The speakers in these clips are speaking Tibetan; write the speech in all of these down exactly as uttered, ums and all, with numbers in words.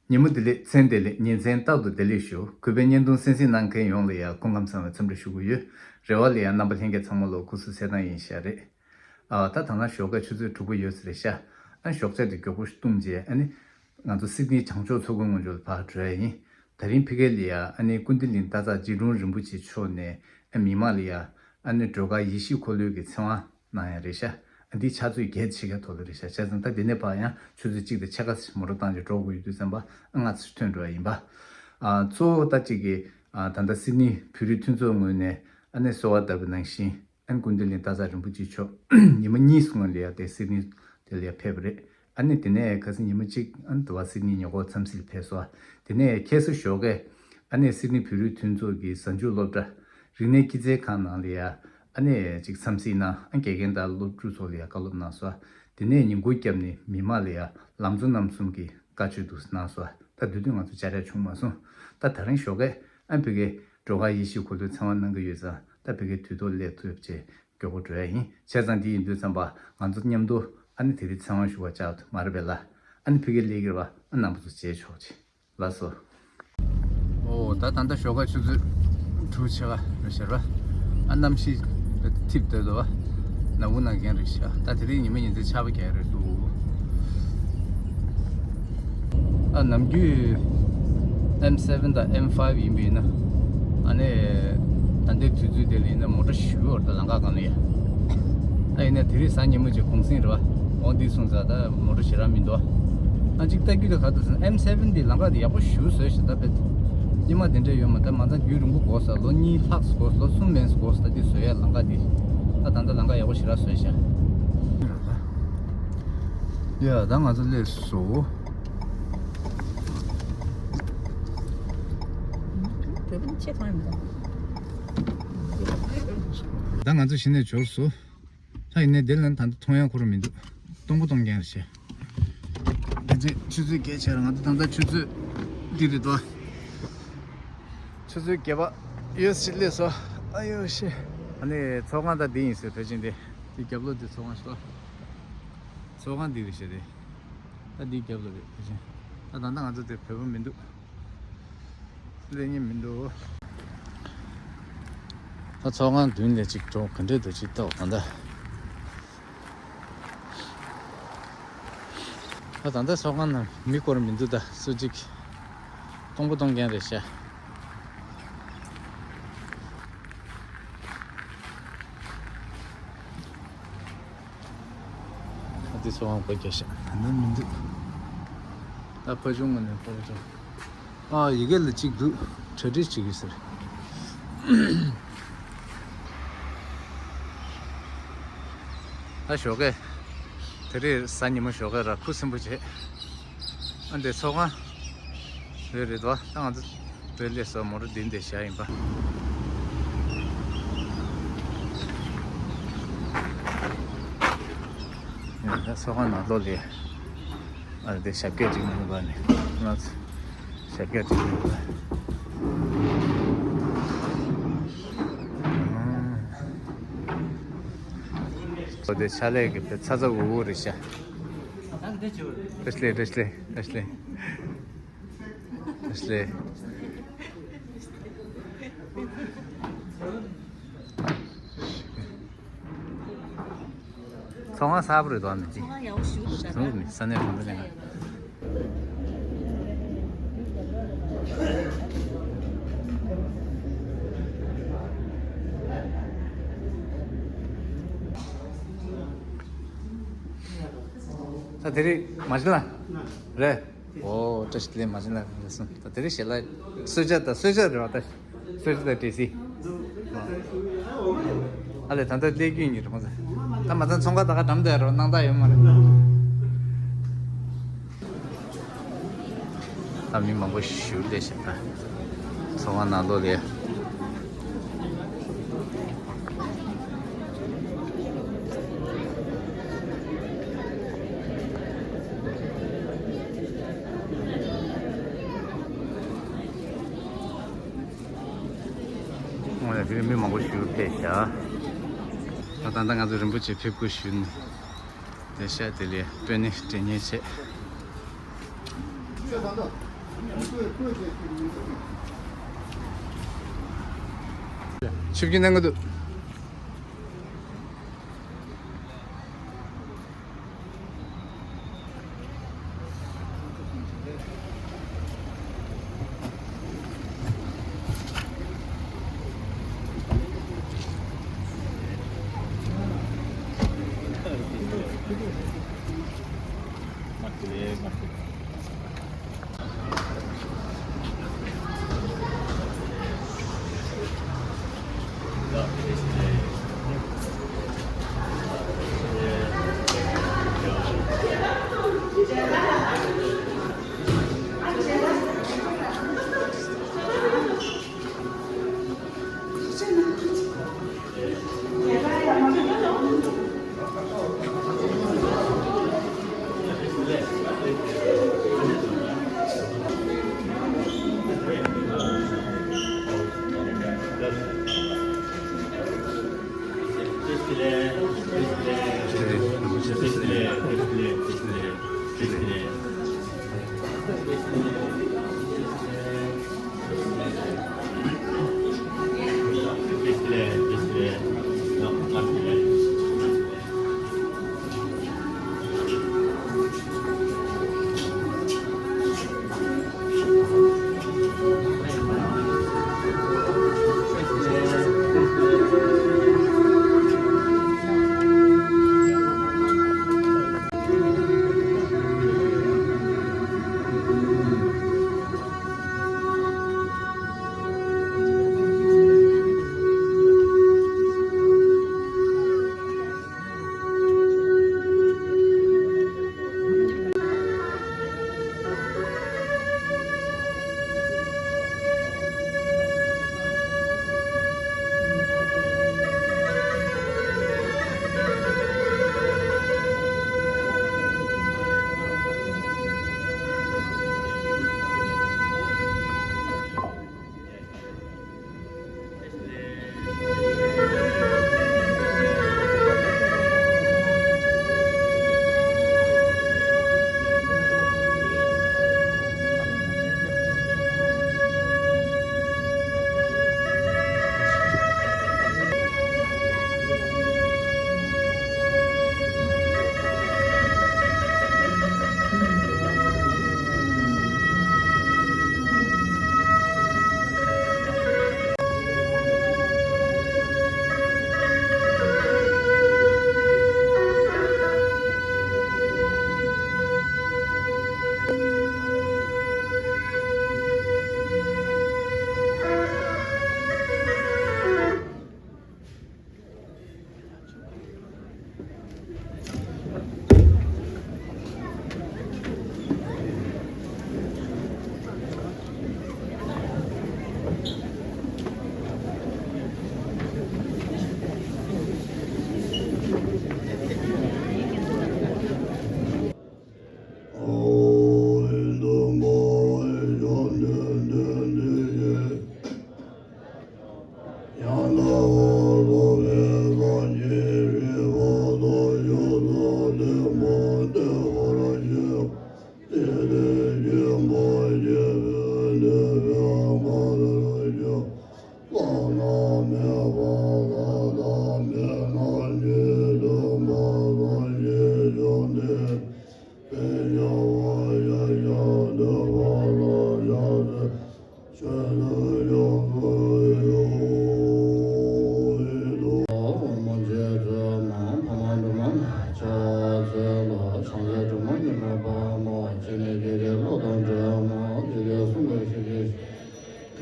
ཉིན་མོ་བདེ་ལེགས། མཚན་བདེ་ལེགས། ཉིན་མཚན་རྟག་ཏུ་བདེ་ལེགས་ཞུ། གུས་པའི་བརྙན་ཐུང་གསན་གཟིགས་གནང་མཁན་ཡོངས་ལ་ཡང་སྐུ་ཁམས་བཟང་བའི་འཚམས་འདྲི་ཞུ་གི་ཡོད། རེ་བ་ལ་ཡང་རྣམ་པ་ལྷན་རྒྱས་ཚང་མ་ལ་སྐུ་གཟུགས་གསལ་ཐང་ཡིན་ཤག་རེད། ཨ། ད་ད་ང་ཞོགས་ཀས་ཆུ་ཚོད་དྲུག་པ་ཡོལ་ས་རེད་ཤག་ཨ། ཞོགས་ཇ་དེ་མགྱོགས་པོ་བཏུང་རྗེས་ཨ་ནི་ང་ཚོ་སིད་ནི་བྱང་ཕྱོགས་མཚོ་ཁུག་ངོས་ཕྱོགས་ལ་ཕར་འགྲོ་ཡ་ཡིན། དེ་རིང་ཕ་གི་ལ་ཡ་ཨ་ནི་ཀུན་ཏི་ལིན་སྟག་འཚེར་འཇིགས་གྲོང་རིན་པོ་ཆེ་མཆོག་ནས་ཨ་མི་མང་ལ་ཡ་ཨ་ནི་སྒྲོལ་དཀར་ཡེ་ཤེས་འཁོར་ལོའི་གི་ཚེ་དབང་གནང་ཡ་རེད་ཤག་ཨ། འདི་ཕྱག་ཚོད་བརྒྱད་ཕྱེད་ཀའི་ཐོག་ལ་རེད་ཤག་བྱས་ཙང་ད་འདི་ནས་ཕར་ཡང་ཆུ་ཚོད་གཅིག་དང་ཕྱེད་ཀ་མོ་ཊ་བཏང་རྗེས་འགྲོ་དགོས་ཡོད་དུས་ཙམ་པ་ཨ་ང་ཚོ་ཐོན་འགྲོ་ཡ་ཡིན་པ། ཨ། གཙོ་བོ་ད་གཅིག་གི་ཨ་ད་ལྟ་སིད་ནི་བོད་རིགས་མཐུན་ཚོགས་ངོས་ནས་ཨ་ནི་གསོལ་བ་བཏབ་པ་ནང་བཞིན། ཨན་ཀུན་ཏི་ལིན་སྟག་འཚེར་རིན་པོ་ཆེ་མཆོག་ཉི་མ་གཉིས་སྔོན་ལ་ཡ་དེ་སིད་ནི་དེ་ལ་ཡ་ཕེབས་པ་རེད། ཨ་ནི་དེ་ནས་ཁ་སང་ཉི་མ་གཅིག་ཨ་ནི་དུ་བ་སིད་ནི་ཉེ་འཁོར་འཚམས་གཟིགས་ལ་ཕེབས་སོང་། དེ་ནས་ཁ་སང་ཞོགས་ཀས་ཨ་ནི་སིད་ནི་བོད་རིགས་མཐུན་ཚོགས་ཀྱི་གཟའ་མཇུག་སློབ་གྲྭ་རིག་གནས་སྐྱིད་ཚལ་ཁང་ནང་ལ་ཡ་ཨ་ནི་ཅིག་འཚམས་གཟིགས་གནང་། ཨ། དགེ་རྒན་དང་སློབ་ཕྲུག་ཚོ་ལ་ཡ་བཀའ་སློབ་གནང་སོང་། དེ་ནས་ཉིན་གུང་སྐྱབས་ནས་མི་མང་ལ་ཡ་ལམ་གཙོ་རྣམ་གསུམ་གྱི་བཀའ་ཆོས་འདུག་གནང་སོང་། ད་དེ་དུས་ང་ཚོ་བཅར་ཡ་བྱུང་མ་སོང་། ད་ད་རིང་ཞོགས་ཀས་ཨ་ཕ་གིའི་སྒྲོལ་དཀར་ཡེ་ཤེས་འཁོར་ལོའི་ཚེ་དབང་གནང་གི་ཡོད་ཙང་ད་ཕ་གིའི་དུས་ཐོག་སླེབས་ཐུབ་ཅེས་མགྱོགས་པོ་འགྲོ་ཡ་ཡིན། བྱས་ཙང་འདི་ཡིན་དུས་ཙམ་པ་ང་ཚོ་མཉམ་དུ་ཨ་ནི་དེ་རིང་ཚེ་དབང་ཞུ་བ་བཅར་ཐུབ་མ་རེད་པས་ལ། ཨ་ནི་ཕ་གིར་སླེབས་ཀྱི་རེད་པ། ཨ། རྣམ་པ་ཚོ་མཇལ་ཆོག་ཅིག་ལགས་སོ། ཨོ། ད་ད་ལྟ་ཞོགས་ཀ་ཆུ་ཚོད་དྲུག་ཕྱེད་ཀ་རེད་ཤག་ར། ཨ། གནམ་གཤིས་འཐིབས་སྡོད་འདུག་པ། ནམ་གུང་ནང་རྐྱང་རེད་ཤག་ད་དེ་རིང་ཉི་མ་ཉིན་མཚན་ཆར་པ་རྒྱག་རེད་འདུག་ཨ། ནམ་རྒྱུན་ཨེམ་སེ་བེན་དང་ཨེམ་ཕའིབ་ཡིན་པ་ཡིན་ན། ཨ་ནི་ད་ལྟའི་དུས་ཚོད་དེ་ལ་ཡིན་ན་མོ་ཊ་ཞེ་པོ་ཅིག་ལམ་ཁ་སྒང་ལ་ཡོད། ཨ། ཡིན་ནའི་དེ་རིང་གཟའ་ཉི་མ་ཅིག་གུང་གསེང་རེད་པ། འོ། འདི་སོང་ཙང་ད་མོ་ཊ་ཞེ་དྲག་མི་འདུག་ཨ། གཅིག་ལྟ་རྒྱུ་དེ་ག་རེ་འདུག་ཟེར་ན་ཨེམ་སེ་བེན་དེ་ལམ་ཁ་དེ་ཡག་པོ་ཞེ་པོ་བཟོས་ཤག་ད་དཔེ་སྔོན་མ་དེ་འདྲ་ཡོད་མ་རེད། ད་མ་ཚད་རྒྱུན་རིང་པོ་འགོར་སོང་། ལོ་གཉིས་ལྷག་འགོར་སོང་། ལོ་གསུམ་མན་འགོར་སོང་། ད་འདི་བཟོ་ཡ་ལམ་ཁ་འདི། ད་ད་ལྟ་ལམ་ཁ་ཡག་པོ་ཞེ་དྲག་བཟོས་ཤག་ཡ། ད་ང་ཚོ་སླེབས་སོང་། བོད་པ་ནི་ཆེ་མཐོང་ཡ་མི་འདུག་ད་ང་ཚོ་གཞི་ནས་འབྱོར་སོང་། ད་ཡིན་ནའི་འདི་ལ་ད་ལྟ་མཐོང་ཡ་ཁོ་རང་མི་འདུག་སྟོང་པ་སྟོང་རྐྱང་རེད་ཤག་འདི་ཚོ་ཆུ་ཚོད་བརྒྱད་ཆགས་རེད། ང་ཚོ་ད་ལྟ་ཆུ་ཚོད་འདི་རེད་དོ། ཆུ་ཚོད་བརྒྱད་པ་ཡོལ་ཞིག་སླེབས་སོང་། ཨ་ཡོ་ཤི། ཨ་ནི་ཚོགས་ཁང་ད་འདི་ཡིན་ཟེར། ཕལ་ཆེར་འདི། འདི་རྒྱབ་ལོགས་འདི་ཚོགས་ཁང་ཞིག་ལ། ཚོགས་ཁང་འདི་རེད་ཤག་རེད། ད་འདི་རྒྱབ་ལོགས་རེད་ཕལ་ཆེར། ད་ད་ལྟ་ང་ཚོ་འདིར་བོད་པ་མི་འདུག་སླེབས་མཁན་མི་འདུག་ད་ཚོགས་ཁང་མདུན་ལ་ཅིག་འགྲོ། ག་འདྲས་འདུག་ཅིག་ལྟ། ད་ལྟ། ད་ད་ལྟ་ཚོགས་ཁང་ནང་མི་སྐོར་མི་འདུག་ད་སུ་གཅིག་སྟོང་པ་སྟོང་རྐྱང་རེད་ཤག་ཨ། འདི་ཚོགས་ཁང་སྒོ་རྒྱག་ཤག་ད་ནང་མི་འདུག་ད་ཕ་ཆུང་ངོས་ནས་ཕ་ཆུང་། ཨ། ཡ་གི་ལ་གཅིག་འདུག་གྲ་སྒྲིག་བྱེད་ཀྱི་ཟེར། ད་ཞོགས་ཀས། དེ་རིང་གཟའ་ཉི་མ་ཞོགས་ཀས་ར་ཁུ་སིམ་པོ་བྱས། ཨ། འདི་ཚོགས་ཁང་རེད་རེད་དོ། ད་ང་ཚོ་བོད་སླེབས་སོང་། མོ་ཊ་འདི་འདི་བཞག་ཡིན་པ། ཡ། ད་ཚོགས་ཁང་ནང་ལོགས་ལ། ཨ། འདི་ཞབས་སྐྱེལ་ཅིག་གནང་གི་འདུག་ཨ་ནི་ང་ཚོ་ཞབས་སྐྱེལ་ཅིག་གནང་གི་འདུག་ཨ། འོ། དེ་ཕྱག་ལས་ཀྱི་དཔེ་ཚ་ཚ་འུར་འུར་རེད་ཤག་བཀྲ་ཤིས་བདེ་ལེགས། བཀྲ་ཤིས་བདེ་ལེགས། བཀྲ་ཤིས་བདེ་ལེགས། བཀྲ་ཤིས་བདེ་ལེགས། ཚོགས་ཁང་གསར་པ་རེད་དོ། ཨ་ནི་ཅི། ཚོགས་ཁང་ཡག་པོ་ཞེ་པོ་འདུག་ད་ཚོགས་མི་ས་གནས་གང་འདྲ་ནས་ང་། ད་དེ་རིང་མ་བྱན་ལགས་རེད། ཨོ། བཀྲ་ཤིས་བདེ་ལེགས། མ་བྱན་ལགས་རེད་སོང་། ད་དེ་རིང་ཞལ་ལག་གསོལ་ཇ་དང་། གསོལ་ཇ་རེད་པ། ད་གསོལ་ཇ་དང་འབྲས་སིལ། ཨ་ལས། ད་ལྟ་སླེབས་རྒྱུ་ཡིན་རེད་མ་ཚད། ད་མ་ཚད་ཚོང་ཁང་ད་ག་འགྲམ་དེ་རོ་སྣང་དག་ཡོད་མ་རེད། ད་མི་མང་པོ་ཞེ་པོ་སླེབས་ཤག་ད་ཚོགས་ཁང་ནང་ལོགས་ལ། འོ་ཡ། དེ་རིང་མི་མང་པོ་ཞེ་པོ་ཕེབས་ཤག་ད་ད་ལྟ་ང་ཚོ་རིན་པོ་ཆེ་ཕེབས་སྒུག་ཞུས་ནས་བསྡད་ཤག་དེ་ལས་སྤོས་སྣེ་འདྲེན་མཁན་བྱས། ཆིབས་ཀྱི་གནང་གི་འདུག་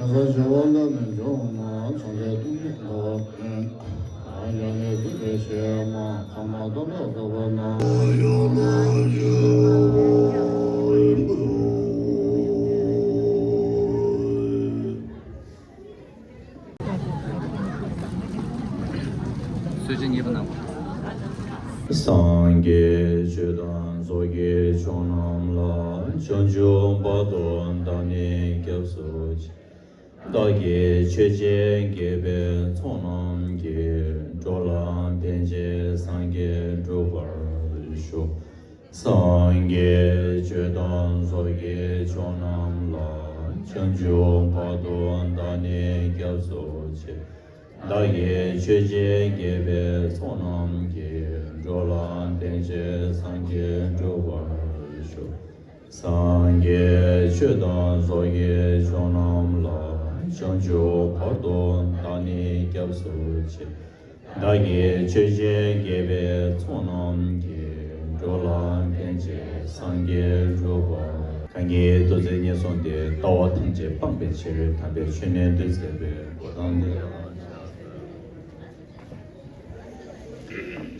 གང་ཟག་བྱེ་བ་ལ་ནི་འབྱུང་བ་ཚོང་རྫས་སྟོང་ཉིད་འགྲོ་བ་ཀུན། ཡང་ནི་འདུས་པའི་གཞལ་ཡས་ཁང་ཁང་པ་ལྟར་ལ་སོགས་པ་རྣམས། གསོལ་ཇ་མཉེས་པ་གནང་། སངས་རྒྱས་ཆོས་དང་ཚོགས་ཀྱི་མཆོག་རྣམས་ལ། བྱང་ཆུབ་བར་དུ་བདག་ནི་སྐྱབས་སུ་མཆི། བདག་གིས་ཆོས་ཀྱི་དགེ་བའི་ཚོགས་རྣམས་ཀྱིས། འགྲོ་ལ་ཕན་ཕྱིར་སངས་རྒྱས་འགྲུབ་པར་ཤོག། སངས་རྒྱས་ཆོས་དང་ཚོགས་ཀྱི་མཆོག་རྣམས་ལ། བྱང་ཆུབ་བར་དུ་བདག་ནི་སྐྱབས་སུ་མཆི། བདག་གིས་ཆོས་ཀྱི་རྒྱལ་པོའི་ཚོགས་རྣམས་ཀྱིས། འགྲོ་ལ་ཕན་ཕྱིར་སངས་རྒྱས་འགྲུབ་པར་ཤོག། སངས་རྒྱས་ཆོས་དང་ཚོགས་ཀྱི་མཆོག་རྣམས་ལ། བྱང་ཆུབ་བར་དུ་བདག་ནི་སྐྱབས་སུ་མཆི། བདག་གིས་ཆོས་ཀྱི་རྒྱལ་པོའི་ཚོགས་རྣམས་ཀྱིས། འགྲོ་ལ་ཕན་ཕྱིར་སངས་རྒྱས་འགྲུབ་པར། གང་གིས་ཐུགས་བརྩེ་ཉེར་བཟུང་སྟེ། ལྟ་བ་ཐམས་ཅད་སྤངས་པའི་ཕྱིར། དམ་པའི་ཆོས་ནི་འདི་འཛིན་པའི། གོ་ཏམ་དེ་ལ་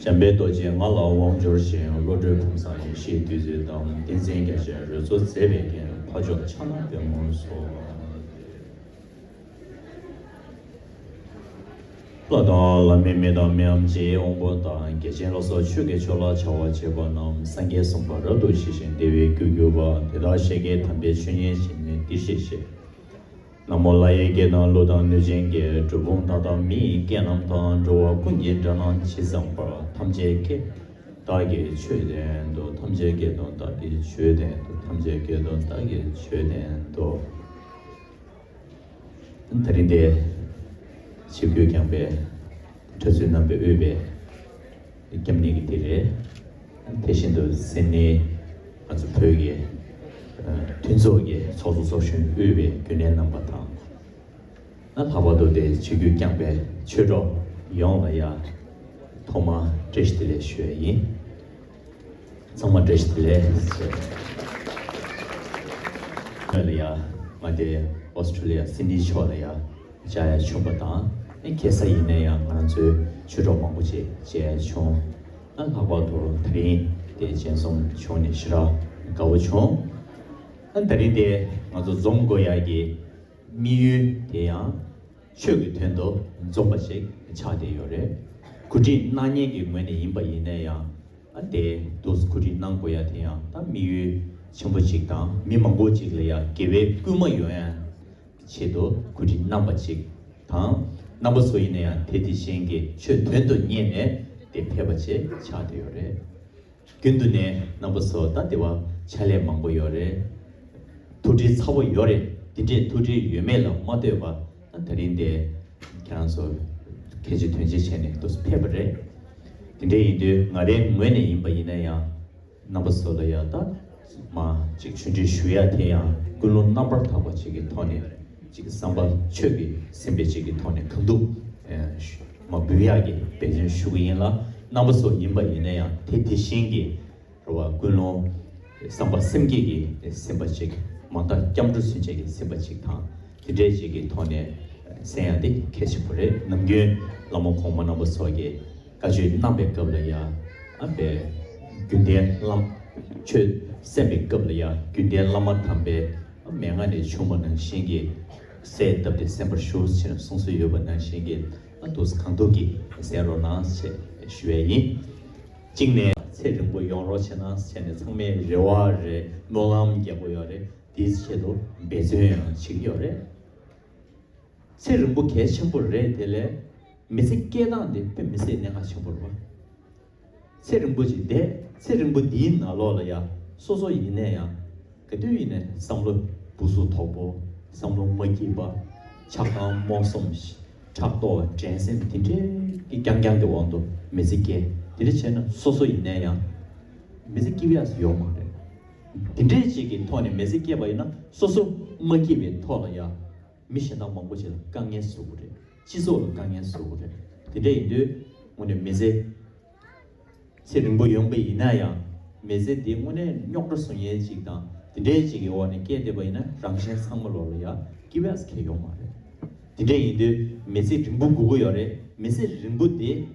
འཇམ་དཔལ་རྡོ་རྗེ་ང་ལ་དབང་འབྱོར་ཞིང་། བློ་གྲོས་ཕུན་སུམ་ཡེ་ཤེས་བདུད་རྩི་དང་། ཏིང་འཛིན་རྒྱ་ཆེན་རོལ་མཚོ་མཛད་པའི་རྒྱན། འཕགས་མཆོག་ཕྱག་ན་པདྨོ་སོགས། ལྷ་དང་ལྷ་མིན་མི་དང་མིའམ་ཅི་ཡི་དབང་པོ་དང་། རྒྱལ་ཆེན་ལ་སོགས་ཆོས་ཀྱི་མཆོག་ལ་བྱ་བ་བྱེད་པ་རྣམས། སངས་རྒྱས་གསུངས་པ་རབ་ཏུ་ཞི་ཞིང་བདེ་བའི་རྒྱུར་གྱུར་པ། དེ་དག་ཞལ་གྱི་དམ་པའི་ཆོས་ཉན་བྱས་ནས། འདིར་གཤེགས་ཤིག། ན་མོ་ལྷ་ཡི་སྐད་དང་ཀླུ་དང་གནོད་སྦྱིན་སྐད། གྲུལ་བུམ་དག་དང་མི་ཡི་སྐད་རྣམས་དང་། འགྲོ་བ་ཀུན་གྱི་སྒྲ་རྣམས་ཇི་ཙམ་པར། ཐམས་ཅད་སྐད་དུ་བདག་གིས་ཆོས་བསྟན་ཏོ། ཐམས་ཅད་སྐད་དུ་བདག་གིས་ཆོས་བསྟན་ཏོ། ཐམས་ཅད་སྐད་དུ་བདག་གིས་ཆོས་བསྟན་ཏོ། ད་རིང་འདི་ཆིབས་བསྒྱུར་བསྐྱངས་པའི་གྲྭ་བཙུན་རྣམ་པས་དབུས་པའི་སྐྱབས་གནས་ཀྱི་དེ་རེད། དེ་བཞིན་དུ་སེམས་ནི་ང་ཚོ་བོད་ཀྱི་མཐུན་ཚོགས་ཀྱི་ཚོགས་གཙོ་ཚོགས་གཞོན་དབུས་པའི་རྒྱུན་ལས་རྣམ་པ་དང་། ལྷག་པར་དུ་དེ་ཆིབས་བསྒྱུར་བསྐྱངས་པའི་ཆོས་གྲོགས་ཡོངས་ལ་ཡ་ཐོག་མར་བཀྲ་ཤིས་བདེ་ལེགས་ཞུ་ཡ་ཡིན། ཚང་མ་བཀྲ་ཤིས་བདེ་ལེགས་ཟེར། ང་ལ་ཡ་ང་དེ་ཨོ་སི་ཁྲུ་ལི་ཡ་སིད་ནི་ཕྱོགས་ལ་ཡ་བཅར་ཡ་བྱུང་པ་དང་། ཨེ་ཁ་སང་ཡིན་ན་ཡང་ང་རང་ཚོའི་ཆོས་གྲོགས་མང་པོ་ཅིག་མཇལ་ཡ་བྱུང་། ཨ་ལྷག་པར་དུ་དེ་རིང་དེ་མཇལ་འཛོམས་བྱུང་ནས་ཞེ་དྲག་དགའ་བོ་བྱུང་། ཨ་དེ་རིང་དེ་ང་ཚོ་འཛོམས་དགོས་ཡ་གི་དམིགས་ཡུལ་དེ་ཡང་ཆོས་ཀྱི་དོན་དུ་འཛོམས་པ་ཞིག་ཆགས་བསྡད་ཡོད་རེད། གོ་སྒྲིག་གནང་མཁན་གྱི་ངོས་ནས་ཡིན་པ་ཡིན་ན་ཡང་། ཨ་དེ་འདུག་གོ་སྒྲིག་གནང་དགོས་ཡ་དེ་ཡང་ད་དམིགས་ཡུལ་ཆེན་པོ་ཅིག་དང་། མི་མང་པོ་ཅིག་ལ་ཡ་དགེ་བའི་སྐུལ་མ་ཡོང་ཡ་ཆེད་དུ་གོ་སྒྲིག་གནང་པ་ཅིག་དང་། རྣམ་པ་ཚོ་ཡིན་ན་ཡང་དེ་དེ་བཞིན་གྱི་ཆོས་དོན་དུ་གཉེར་ནས་དེ་ཕེབས་པ་ཅིག་ཆགས་བསྡད་ཡོད་རེད། རྒྱུན་དུ་ནས་རྣམ་པ་ཚོ་ད་དེ་བ་ཕྱག་ལས་མང་པོ་ཡོད་རེད། ཐུགས་སྒྲིལ་ཚ་པོ་ཡོད་རེད། དེ་འདྲའི་ཐུགས་སྒྲིལ་ཡོད་མེད་ལ་མ་ལྟོས་པར་ད་དེ་རིང་དེ་ཁྱེད་རང་ཚོ་གལ་ཆེ་དོན་ཆེ་བྱས་ནས་འདུག་སེ་ཕེབས་པ་རེད། དེ་འདྲ་ཡིན་དུས་ང་རའི་ངོས་ནས་ཡིན་པ་ཡིན་ན་ཡང་། རྣམ་པ་ཚོ་ལ་ཡང་ད་མ་ཅིག་ཆོས་འབྲེལ་ཞུ་ཡ་དེ་ཡང་ཀུན་སློང་རྣམ་པར་དག་པ་ཅིག་གི་ཐོག་ནས་ཅིག་བསམ་པ་ཆོས་ཀྱི་སེམས་དཔའ་ཅིག་གི་ཐོག་ནས་གང་ཐུབ་མ་འབུལ་ཡག་གི་འབད་བརྩོན་ཞུ་གི་ཡིན་ལ། རྣམ་པ་ཚོ་ཡིན་པ་ཡིན་ན་ཡང་དེ་དེ་བཞིན་གྱི་རེ་བ་ཀུན་སློང་བསམ་པ་སེམས་བསྐྱེད་ཀྱི་སེམས་པ་ཅིག་མ་མཐའ་སྐྱབས་འགྲོ་མཚོན་བྱེད་ཀྱི་སེམས་པ་ཅིག་དང་། དེ་འདྲའི་ཅིག་གི་ཐོག་ནས་གསན་ཡ་དེ་གལ་ཆེན་པོ་རེད། ནམ་རྒྱུན་བླ་མ་གོང་མ་རྣམ་པ་ཚོ་གིས་བཀའ་ཆོས་གནང་པའི་སྐབས་ལ་ཡང་། ཨ་པའི་རྒྱུན་ལྡན་བླ་མ་ཆོས་གསན་པའི་སྐབས་ལ་ཡང་རྒྱུན་ལྡན་བླ་མ་དམ་པའི་མན་ངག་ནས་བྱུང་བ་ནང་བཞིན་གྱི་གསལ་བཏབ་སྟེ་གསན་པར་ཞུ་ཞེས་གསུངས་སྲོལ་ཡོད་པ་ནང་བཞིན་གྱི། ཨ་དུས་གང་ཐུབ་ཀྱིས་གསན་རོགས་གནང་ཞེས་ཞུ་ཡས་ཡིན། གཅིག་ནས་ཚེ་རིང་པོ་ཡོང་རོགས་བྱས་གནང་ཟེར་ནས་ཚང་མས་རེ་བ་རེད། སྨོན་ལམ་རྒྱག་གི་ཡོད་རེད། དེའི་ཆེད་དུ་འབད་བརྩོན་ཡང་བྱེད་ཀྱི་ཡོད་རེད། ཚེ་རིང་པོ་གལ་ཆེན་པོ་རེད། དེ་ལས་མི་ཚེ་སྐྱེལ་སྟངས་དེ་དཔེ་མི་སྲིད་གནད་འགག་ཆེན་པོ་རེད་པ། ཚེ་རིང་པོ་ཅིག་བསྡད། ཚེ་རིང་པོ་འདིའི་ནང་ལོགས་ལ་ཡང་སོ་སོ་ཡིན་ན་ཡང་ག་དུས་ཡིན་ནའི་བསམ་བློ་སྦུ་སུ་དོག་པོ། བསམ་བློ་མ་སྐྱིད་པ། ཆགས་སྡང་རྨོངས་གསུམ། ཕྲག་དོག་འགྲན་སེམས་དེ་འདྲའི་གི་རྐྱང་རྐྱང་གི་དབང་དུ་མི་ཚེ་སྐྱེལ། དེ་འདྲ་བྱས་ན་སོ་སོ་ཡིན་ན་ཡང་མི་ཚེ་སྐྱིད་པ་ཡོད་མ་རེད། དེ་འདྲའི་ཅིག་གི་ཐོག་ནས་མི་ཚེ་སྐྱེལ་བ་ཡིན་ན་སོ་སོ་མ་སྐྱིད་པའི་ཐོག་ལ་ཡང་། མི་གཞན་དག་མང་པོ་ཞིག་ལ་དཀའ་ངལ་བཟོ་གི་རེད། སྤྱི་ཚོགས་ལ་དཀའ་ངལ་བཟོ་གི་རེད། དེ་འདྲ་ཡིན་དུས་དངོས་གནས་མི་ཚེ་ཚེ་རིང་པོ་ཡོང་པ་ཡིན་ན་ཡང་མི་ཚེ་འདི་དངོས་གནས་རྙོག་དྲ་བཟོ་མཁན་ཅིག་དང་དེ་འདྲའི་ཅིག་གི་འོག་ནས་སྐྱེས་བསྡད་པ་ཡིན་ན་རང་གཞན་ཚང་མ་ལོག་ལ་ཡ་སྐྱིད་པ་ཁེལ་ཡོང་མ་རེད། དེ་འདྲ་ཡིན་དུས་མི་ཚེ་རིང་པོ་དགོས་ཀྱི་ཡོད་རེད། མི་ཚེ་རིང་པོ་དེ།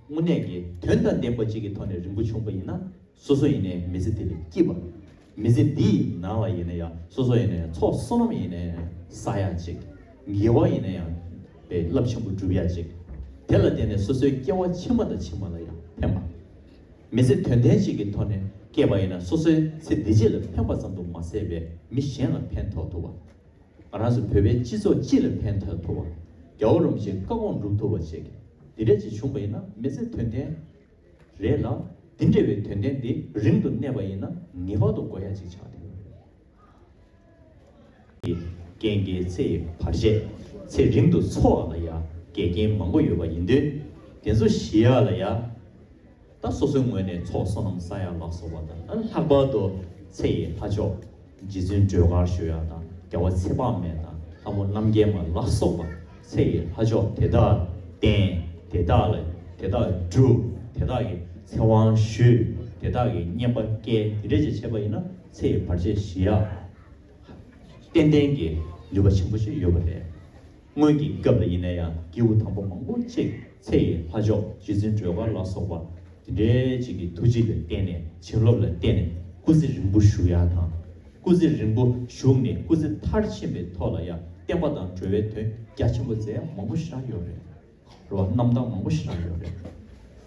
དངོས་གནས་ཀྱི་དོན་དང་ལྡན་པ་ཅིག་གི་ཐོག་ནས་རིང་པོ་བྱུང་པ་ཡིན་ན་སོ་སོ་ཡིན་ནའི་མི་ཚེ་དེ་ལ་སྐྱིད་པ། མི་ཚེ་འདིའི་ནང་ལ་ཡིན་ན་ཡང་སོ་སོ་ཡིན་ན་ཡང་ཚོགས་བསོད་ནམས་ཡིན་ན་ཡང་བསགས་ཡག་ཅིག་དགེ་བ་ཡིན་ན་ཡང་པའི་རླབས་ཆེན་པོ་སྒྲུབ་ཡག་ཅིག་དེ་ལ་བརྟེན་ནས་སོ་སོའི་སྐྱེ་བ་ཕྱི་མ་དང་ཕྱི་མ་ལ་ཡང་ཕན་པ། མི་ཚེ་དོན་ལྡན་ཅིག་གི་ཐོག་ནས་སྐྱེས་པ་ཡིན་ན་སོ་སོའི་ཚེ་འདི་ཕྱི་ལ་ཕན་པ་ཙམ་དུ་མ་ཟད་པའི་མི་གཞན་ལ་ཕན་ཐོགས་ཐུབ་པ། ང་རང་ཚོ་བོད་པའི་སྤྱི་ཚོགས་སྤྱི་ལ་ཕན་ཐོགས་ཐུབ་པ། རྒྱལ་བ་རིན་པོ་ཆེའི་བཀའ་དགོངས་སྒྲུབ་ཐུབ་པ་བཅས་ཀྱི་འདི་འདྲ་ཅིག་བྱུང་པ་ཡིན་ན་མི་ཚེ་དོན་ལྡན་རེད་ལ། འདི་འདྲ་བའི་དོན་ལྡན་འདི་རིང་དུ་གནས་པ་ཡིན་ན་ངེས་པར་དུ་དགོས་ཡ་ཅིག་ཆགས་བསྡད་ཡོད་རེད། རྐྱེན་གྱིས་ཚེ་ཡི་བར་ཆད་ཚེ་རིང་དུ་འཚོ་བ་ལ་ཡ་འགལ་རྐྱེན་མང་པོ་ཡོད་པ་ཡིན་དུས། དེ་ཚོ་ཞི་ཡ་ལ་ཡ། ད་སོ་སོའི་ངོས་ནས་ཚོགས་བསོད་ནམས་བསགས་ཡ་ལ་སོགས་པ་དང་། ལྷག་པར་དུ་ཚེ་ཡི་ལྷ་མཆོག་རྗེ་བཙུན་སྒྲོལ་དཀར་ཞུ་ཡ་དང་། རྒྱལ་བ་ཚེ་དཔག་མེད་དང་། ལྷ་མོ་རྣམ་རྒྱལ་མ་ལ་སོགས་པ་ཚེ་ཡི་ལྷ་མཆོག་དེ་དག་བསྟེན། དེ་དག་ལ་དེ་དག་སྒྲུབ། དེ་དག་གི་ཚེ་དབང་ཞུས། དེ་དག་གི་བསྙེན་པ་བསྐྱལ། དེ་འདྲ་ཅིག་བྱས་པ་ཡིན་ན་ཚེ་ཡི་བར་ཆད་ཞི་ཡ། ཏན་ཏན་གྱི་ནུས་པ་ཆེན་པོ་ཞིག་ཡོད་པ་རེད། སྔོན་གྱི་སྐབས་ལ་ཡིན་ན་ཡང་སྐྱེས་བུ་དམ་པ་མང་པོ་ཅིག་ཚེ་ཡི་ལྷ་མཆོག་རྗེ་བཙུན་སྒྲོལ་དཀར་ལ་སོགས་པ་དེ་འདྲའི་ཅིག་གི་ཐུགས་རྗེ་ལ་བརྟེན་ནས། བྱིན་རླབས་ལ་བརྟེན་ནས་སྐུ་ཚེ་རིང་པོ་བཞུགས་ཡ་དང་། སྐུ་ཚེ་རིང་པོ་བཞུགས་ནས་སྐུ་ཚེ་མཐར་ཕྱིན་པའི་ཐོག་ལ་ཡང་བསྟན་པ་དང་འགྲོ་བའི་དོན་རྒྱ་ཆེན་པོ་མཛད་ཡ་མང་པོ་ཞེ་དྲག་ཡོད་རེད། རེད་བ། རྣམ་ཐར་མང་པོ་ཞེ་དྲག་ཡོད་རེད།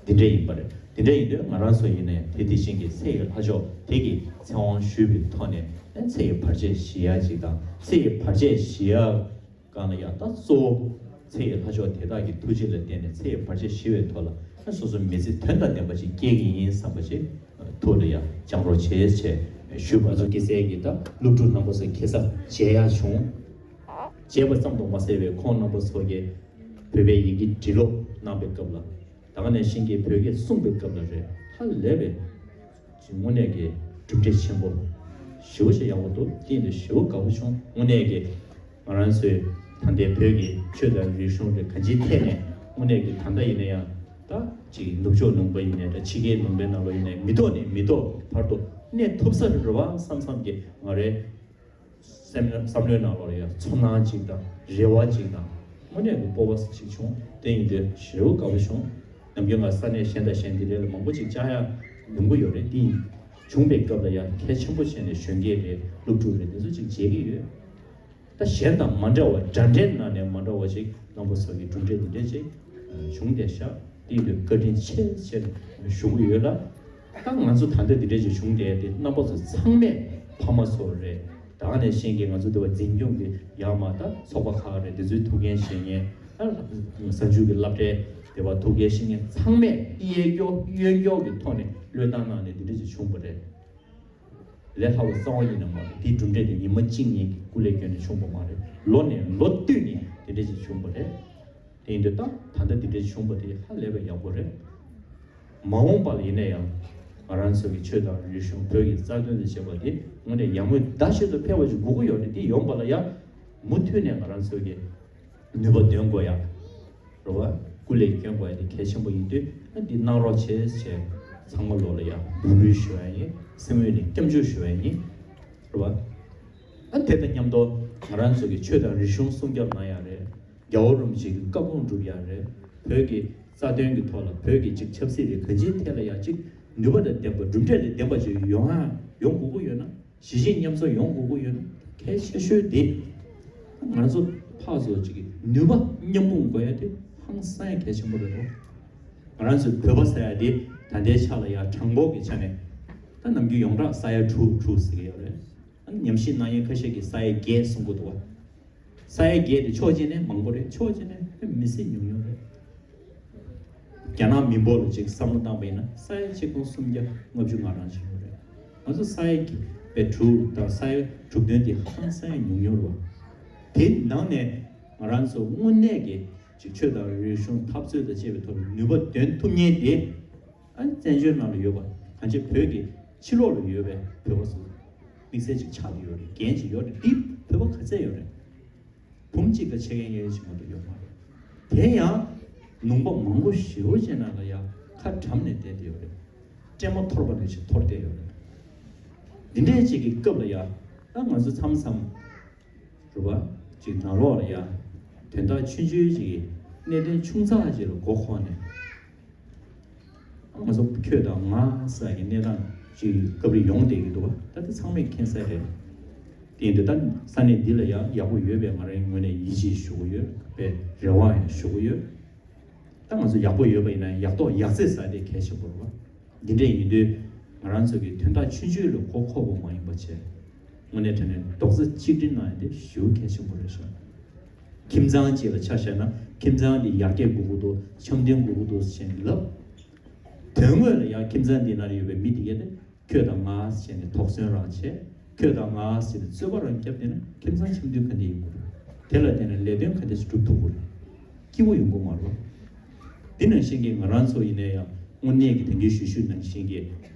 འདི་འདྲ་ཡིན་པ་རེད། འདི་འདྲ་ཡིན་དུས་ང་རང་ཚོ་ཡིན་ནའི་དེ་དེ་བཞིན་གྱི་ཚེ་ཡི་ལྷ་མཆོག་དེ་གི་ཚེ་དབང་ཞུས་པའི་ཐོག་ནས་ཚེ་ཡི་བར་ཆད་ཞི་ཡ་ཅིག་དང་། ཚེ་ཡི་བར་ཆད་ཞི་ཡ་སྒང་ལ་ཡང་ད་གཙོ་བོ་ཚེ་ཡི་ལྷ་མཆོག་དེ་དག་གི་ཐུགས་རྗེ་ལ་བརྟེན་ནས་ཚེ་ཡི་བར་ཆད་ཞི་བའི་ཐོག་ལ་སོ་སོ་མི་ཚེ་དོན་དང་ལྡན་པ་ཞིག་སྐྱེལ་གྱི་ཡིན་བསམ་པ་ཞིག་ཐུགས་ལ་ཡང་བཅངས་རོགས་བྱེད་ཅེས་ཞུས་པ། ང་ཚོ་སྐྱེ་སའི་གི་ད་སློབ་ཕྲུག་རྣམ་པ་ཚོ་ཁ་སང་མཇལ་ཡ་བྱུང་། མཇལ་བ་ཙམ་དུ་མ་ཟད་པའི་ཁོང་རྣམ་པ་ཚོ་གིས་བོད་པའི་ཡི་གེ་འབྲི་ཀློག་གནང་བའི་སྐབས་ལ། ད་ག་ནང་བཞིན་གྱི་བོད་སྐད་གསུངས་པའི་སྐབས་ལ་རེད། ཧ་ལས་པའི་དངོས་གནས་ཀྱི་གྲུབ་འབྲས་ཆེན་པོ་ཞེ་པོ་ཞིག་ཡག་པོ་འདུག་དེ་ཡིན་དུས་ཞེ་པོ་དགའ་པོ་བྱུང་། དངོས་གནས་ཀྱི་ང་རང་ཚོའི་ད་ལྟའི་བོད་ཀྱི་ཆོས་དང་རིག་གཞུང་རེད། གང་ཅིའི་ཐད་ནས་དངོས་གནས་ཀྱི་ད་ལྟ་ཡིན་ན་ཡང་ད་ཅིག་ནུབ་ཕྱོགས་ལུང་པ་ཡིན་ནའི་འདྲ། ཕྱི་རྒྱལ་ལུང་པའི་ནང་ལོགས་ཡིན་ནའི་མི་ཐོག་ནས་མི་ཐོག་བར་དུ་གནས་ཐུབ་ས་རེད་བ་བསམ་བསམ་གྱི་ང་རའི་སེམས་བསམ་བློའི་ནང་ལོགས་ལ་ཡང་ཚོར་སྣང་ཅིག་དང་རེ་བ་ཅིག་དང་། དངོས་གནས་ཀྱི་སྤོབས་པ་ཅིག་བྱུང་། དེ་ཡིན་དུས་ཞེ་པོ་དགའ་པོ་བྱུང་། ནམ་རྒྱུན་ང་ས་གནས་གཞན་དང་གཞན་འདི་འདྲའི་ལ་མང་པོ་ཅིག་བཅར་ཡ་ཡོང་གི་ཡོད་རེད། དེ་ཡིན་བྱུང་བའི་སྐབས་ལ་ཡང་གལ་ཆེན་པོ་བྱས་ནས་གཞོན་སྐྱེས་རེད། སློབ་ཕྲུག་རེད། དེ་ཚོ་ཅིག་མཇལ་གྱི་ཡོད། ད་གཞན་དང་མ་འདྲ་བ། འདྲ་འདྲའི་ནང་ནས་མ་འདྲ་བ་ཞིག་རྣམ་པ་ཚོ་གི་གྲུབ་འབྲས་འདི་འདྲས་ཅིག་བྱུང་བསྡད་ཤག་དེ་ཡིན་དུས་བཀའ་དྲིན་ཆེ་ཆེར་ཞུ་གི་ཡོད་ལ། ད་ང་ཚོ་ད་ལྟ་འདི་འདྲས་ཅིག་བྱུང་བསྡད་དེ་རྣམ་པ་ཚོ་ཚང་མས་ཕ་མ་ཚོ་རེད། ད་ག་ནང་བཞིན་གྱི་ང་ཚོ་འདི་བ་འཛིན་སྐྱོང་གི་ཡར་མར་ད་ཚོགས་པ་ཁག་རེད། འདི་ཚོའི་ཐུགས་འགན་བཞེས་མཁན། ད་གཟའ་མཇུག་གི་སློབ་གྲྭའི་འདི་བ་ཐུགས་འགན་བཞེས་མཁན་ཚང་མས་གཡས་སྐྱོར་གཡོན་སྐྱོར་གྱི་ཐོག་ནས་བློས་བཏང་གནང་ནས་འདི་འདྲས་ཅིག་བྱུང་བ་རེད། ལས་སླ་བོ་རྩ་བ་ཉིད་ནས་མ་རེད། དེའི་གྲུབ་འབྲས་དེ་ཉི་མ་གཅིག་གཉིས་ཀྱི་སྐུ་ལས་བསྐྱོན་ནས་བྱུང་བ་མ་རེད། ལོ་ནས་ལོ་བསྟུད་ནས་དེ་འདྲ་ཞིག་བྱུང་བ་རེད། དེ་ཡིན་དུས་ད་ད་ལྟ་དེ་འདྲ་བྱུང་བ་དེ་ཧ་ལས་པའི་ཡག་པོ་རེད། མ་འོངས་པ་ལ་ཡིན་ན་ཡང་ང་རང་ཚོ་གི་ཆོས་དང་རིག་གཞུང་བོད་ཀྱི་རྩ་དོན་དང་བཅས་པ་དེ་དངོས་གནས་ཡར་ངོའི་ཟླ་ཤིག་ཏུ་འཕེལ་བ་ཞིག་དགོས་ཀྱི་ཡོད་རེད། དེ་ཡོང་བ་ལ་ཡང་མུ་མཐུད་ནས་ང་རང་ཚོ་གི་ནུས་པ་འདོན་དགོས་ཡ། རེད་བ། སྐུ་ལས་སྐྱོན་དགོས་ཡ་དེ་གལ་ཆེན་པོ་ཡིན་དུས། ཨ་འདི་གནང་རོགས་བྱེད་ཅེས་ཚང་མ་ལོ་ལ་ཡ་འབོད་སྐུལ་ཞུ་ཡ་ཡིན། སེམས་ངོས་ནས་སྐྱབས་འཇུག་ཞུ་ཡ་ཡིན། རེད་བ། ཨ་དེ་དང་མཉམ་དུ་ང་རང་ཚོ་གི་ཆོས་དང་རིག་གཞུང་སྲུང་སྐྱོབ་གནང་ཡ་རེད། རྒྱལ་བ་རིན་པོ་ཆེ་གི་བཀའ་དགོངས་སྒྲུབ་ཡ་རེད། བོད་ཀྱི་རྩ་དོན་གྱི་ཐོག་ལ། བོད་ཀྱི་ཅིག་ཆབ་སྲིད་རེད། གང་ཅིའི་ཐད་ལ་ཡ་ཅིག་ནུས་པ་དང་ལྡན་པ། གྲུབ་འབྲས་དང་ལྡན་པ་ཅིག་ཡོང་ཡ་ཡོང་དགོས་ཀྱི་ཡོད་ན། གཞིས་བྱེས་མཉམ་འཛོམས་ཡོང་དགོས་ཀྱི་ཡོད་ན་གལ་ཆེ་ཤོས་དེ། ང་ཚོ་ཕར་ཚུར་ཅིག་གི་ནུས་པ་མཉམ་སྤུངས་དགོས་ཡ་དེ་ཧང་སང་ཡ་གལ་ཆེན་པོ་རེད་དོ། ང་རང་ཚོའི་བོད་པ་ཟེར་ཡ་དེ་ད་ལྟའི་ཆ་ལ་ཡ་གྲངས་འབོར་གྱི་ཆ་ནས་ད་ནམ་རྒྱུན་ཡོངས་གྲགས་ས་ཡ་དྲུག་དྲུག་ཟེར་གྱི་ཡོད་རེད། ཨ་ནི་ཉམས་ཞིབ་གནང་མཁན་ཁ་ཤས་ཀྱིས་ས་ཡ་བརྒྱད་གསུང་གི་འདུག་བ། ས་ཡ་བརྒྱད་དེ་ཕྱོགས་གཅིག་ནས་མང་པོ་རེད། ཕྱོགས་གཅིག་ནས་དཔེ་མི་སྲིད་ཉུང་ཉུང་རེད། རྒྱ་ནག་མི་འབོར་ལ་ཅིག་བསམ་བློ་བཏང་པ་ཡིན་ན་ས་ཡ་ཆིག་སྟོང་སུམ་བརྒྱ་ལྔ་བཅུ་ང་གྲངས་ཅིག་ཡོད་རེད། ང་ཚོ་ས་ཡ་བརྒྱད་པའི་དྲུག་དང་ས་ཡ་དྲུག་བདུན་དེ་ཧང་སང་ཡ་ཉུང་ཉུང་རེད་བ། དེ་ནང་ནས་ང་རང་ཚོ་དངོས་གནས་ཀྱི་ཅིག་ཆོས་དང་རིག་གཞུང་འཐབ་རྩོད་དང་བཅས་པའི་ཐོག་ནུས་པ་འདོན་ཐུབ་མཁན་དེ། ཨ་ནི་བཙན་བྱོལ་ནང་ལ་ཡོད་པ། གང་ཅི་བོད་ཀྱི་ཕྱི་ལོགས་ལ་ཡོད་པའི་བོད་པ་ཚོ་དམིགས་བསལ་ཅིག་ཆགས་ཀྱི་ཡོད་རེད། འགན་ཅིག་ཡོད་རེད། འདི་བོད་པ་ག་ཚད་ཡོད་རེད། བུམ་གཅིག་དང་ཕྱེད་ཀའི་ཡན་ཞིག་མ་གཏོགས་ཡོད་མ་རེད། དེ་ཡང་ལུང་པ་མང་པོ་ཞེ་པོ་ཅིག་ནང་ལ་ཡང་ཁ་གྲམ་ནས་བསྡད་དེ་ཡོད་རེད། སྲན་མ་འཐོར་བ་ནང་བཞིན་འཐོར་བསྡད་ཡོད་རེད། འདི་འདྲའི་ཅིག་གི་སྐབས་ལ་ཡང་ད་ང་ཚོ་མཚམས་མཚམས་རེད་བ། ཅིག་ནང་ལོགས་ལ་ཡང་དོན་དག་ཆུང་ཆུང་ཅིག་གི་གནད་དོན་ཆུང་ཙག་ཅིག་ལ་མགོ་འཁོར་ནས། ང་ཚོ་ཁྱོད་དང་ང་ཟེར་གྱི་གནས་སྟངས་ཅིག་སྐབས་རེ་ཡོང་བསྡད་ཀྱི་འདུག་བ། ད་དེ་ཚང་མས་མཁྱེན་གསལ་རེད། དེ་ཡིན་དུས་ད་ས་གནས་འདི་ལ་ཡང་ཡག་པོ་ཡོད་པའི་ང་རའི་ངོས་ནས་ཡིད་ཆེས་ཞུ་གི་ཡོད་པའི་རེ་བ་ཡང་ཞུ་གི་ཡོད། ད་ང་ཚོ་ཡག་པོ་ཡོད་པ་ཡིན་ན་ཡག་ཐོག་ཡག་བརྩེགས་ཟེར་དེ་གལ་ཆེན་པོ་རེད་བ། འདི་འདྲ་ཡིན་དུས་ང་རང་ཚོ་གི་དོན་དག་ཆུང་ཆུང་ལ་མགོ་འཁོར་དགོས་མ་ཡིན་པ་བྱས། དངོས་གནས་དྲང་གནས་རྡོག་རྩ་གཅིག་སྒྲིལ་གནང་ཡ་དེ་ཞེ་པོ་གལ་ཆེན་པོ་རེད་ཤག་ཁྱིམ་ཚང་གཅིག་ལ་ཆ་བཞག་ན་ཁྱིམ་ཚང་འདི་ཡར་རྒྱས་དགོས་ཀྱི་འདུག་འཆམ་མཐུན་དགོས་ཀྱི་འདུག་ཟེར་ནས་ལབ། དོན་དངོས་ལ་ཡང་ཁྱིམ་ཚང་འདི་ནང་ཡོད་པའི་མི་དེ་གས་དེ་ཁྱོད་དང་ང་བྱས་ནས་དོགས་ཟོན་རང་བྱས། ཁྱོད་དང་ང་བྱས་ནས་རྩོད་པ་རང་བརྒྱབ་བསྡད་ན་ཁྱིམ་ཚང་འཆམ་མཐུན་ག་འདྲ་ཡོང་གི་རེད། དེ་ལ་བརྟེན་ནས་ལས་དོན་ག་འདྲ་ཞིག་སྒྲུབ་ཐུབ་ཀྱི་རེད། སྐྱིད་པོ་ཡོང་གི་མ་རེད་པ། འདི་ནང་བཞིན་གྱི་ང་རང་ཚོ་ཡིན་ན་ཡང་དངོས་གནས་ཀྱི་དེང་གི་ཞུ་ཞུ་ནང་བཞིན་གྱི་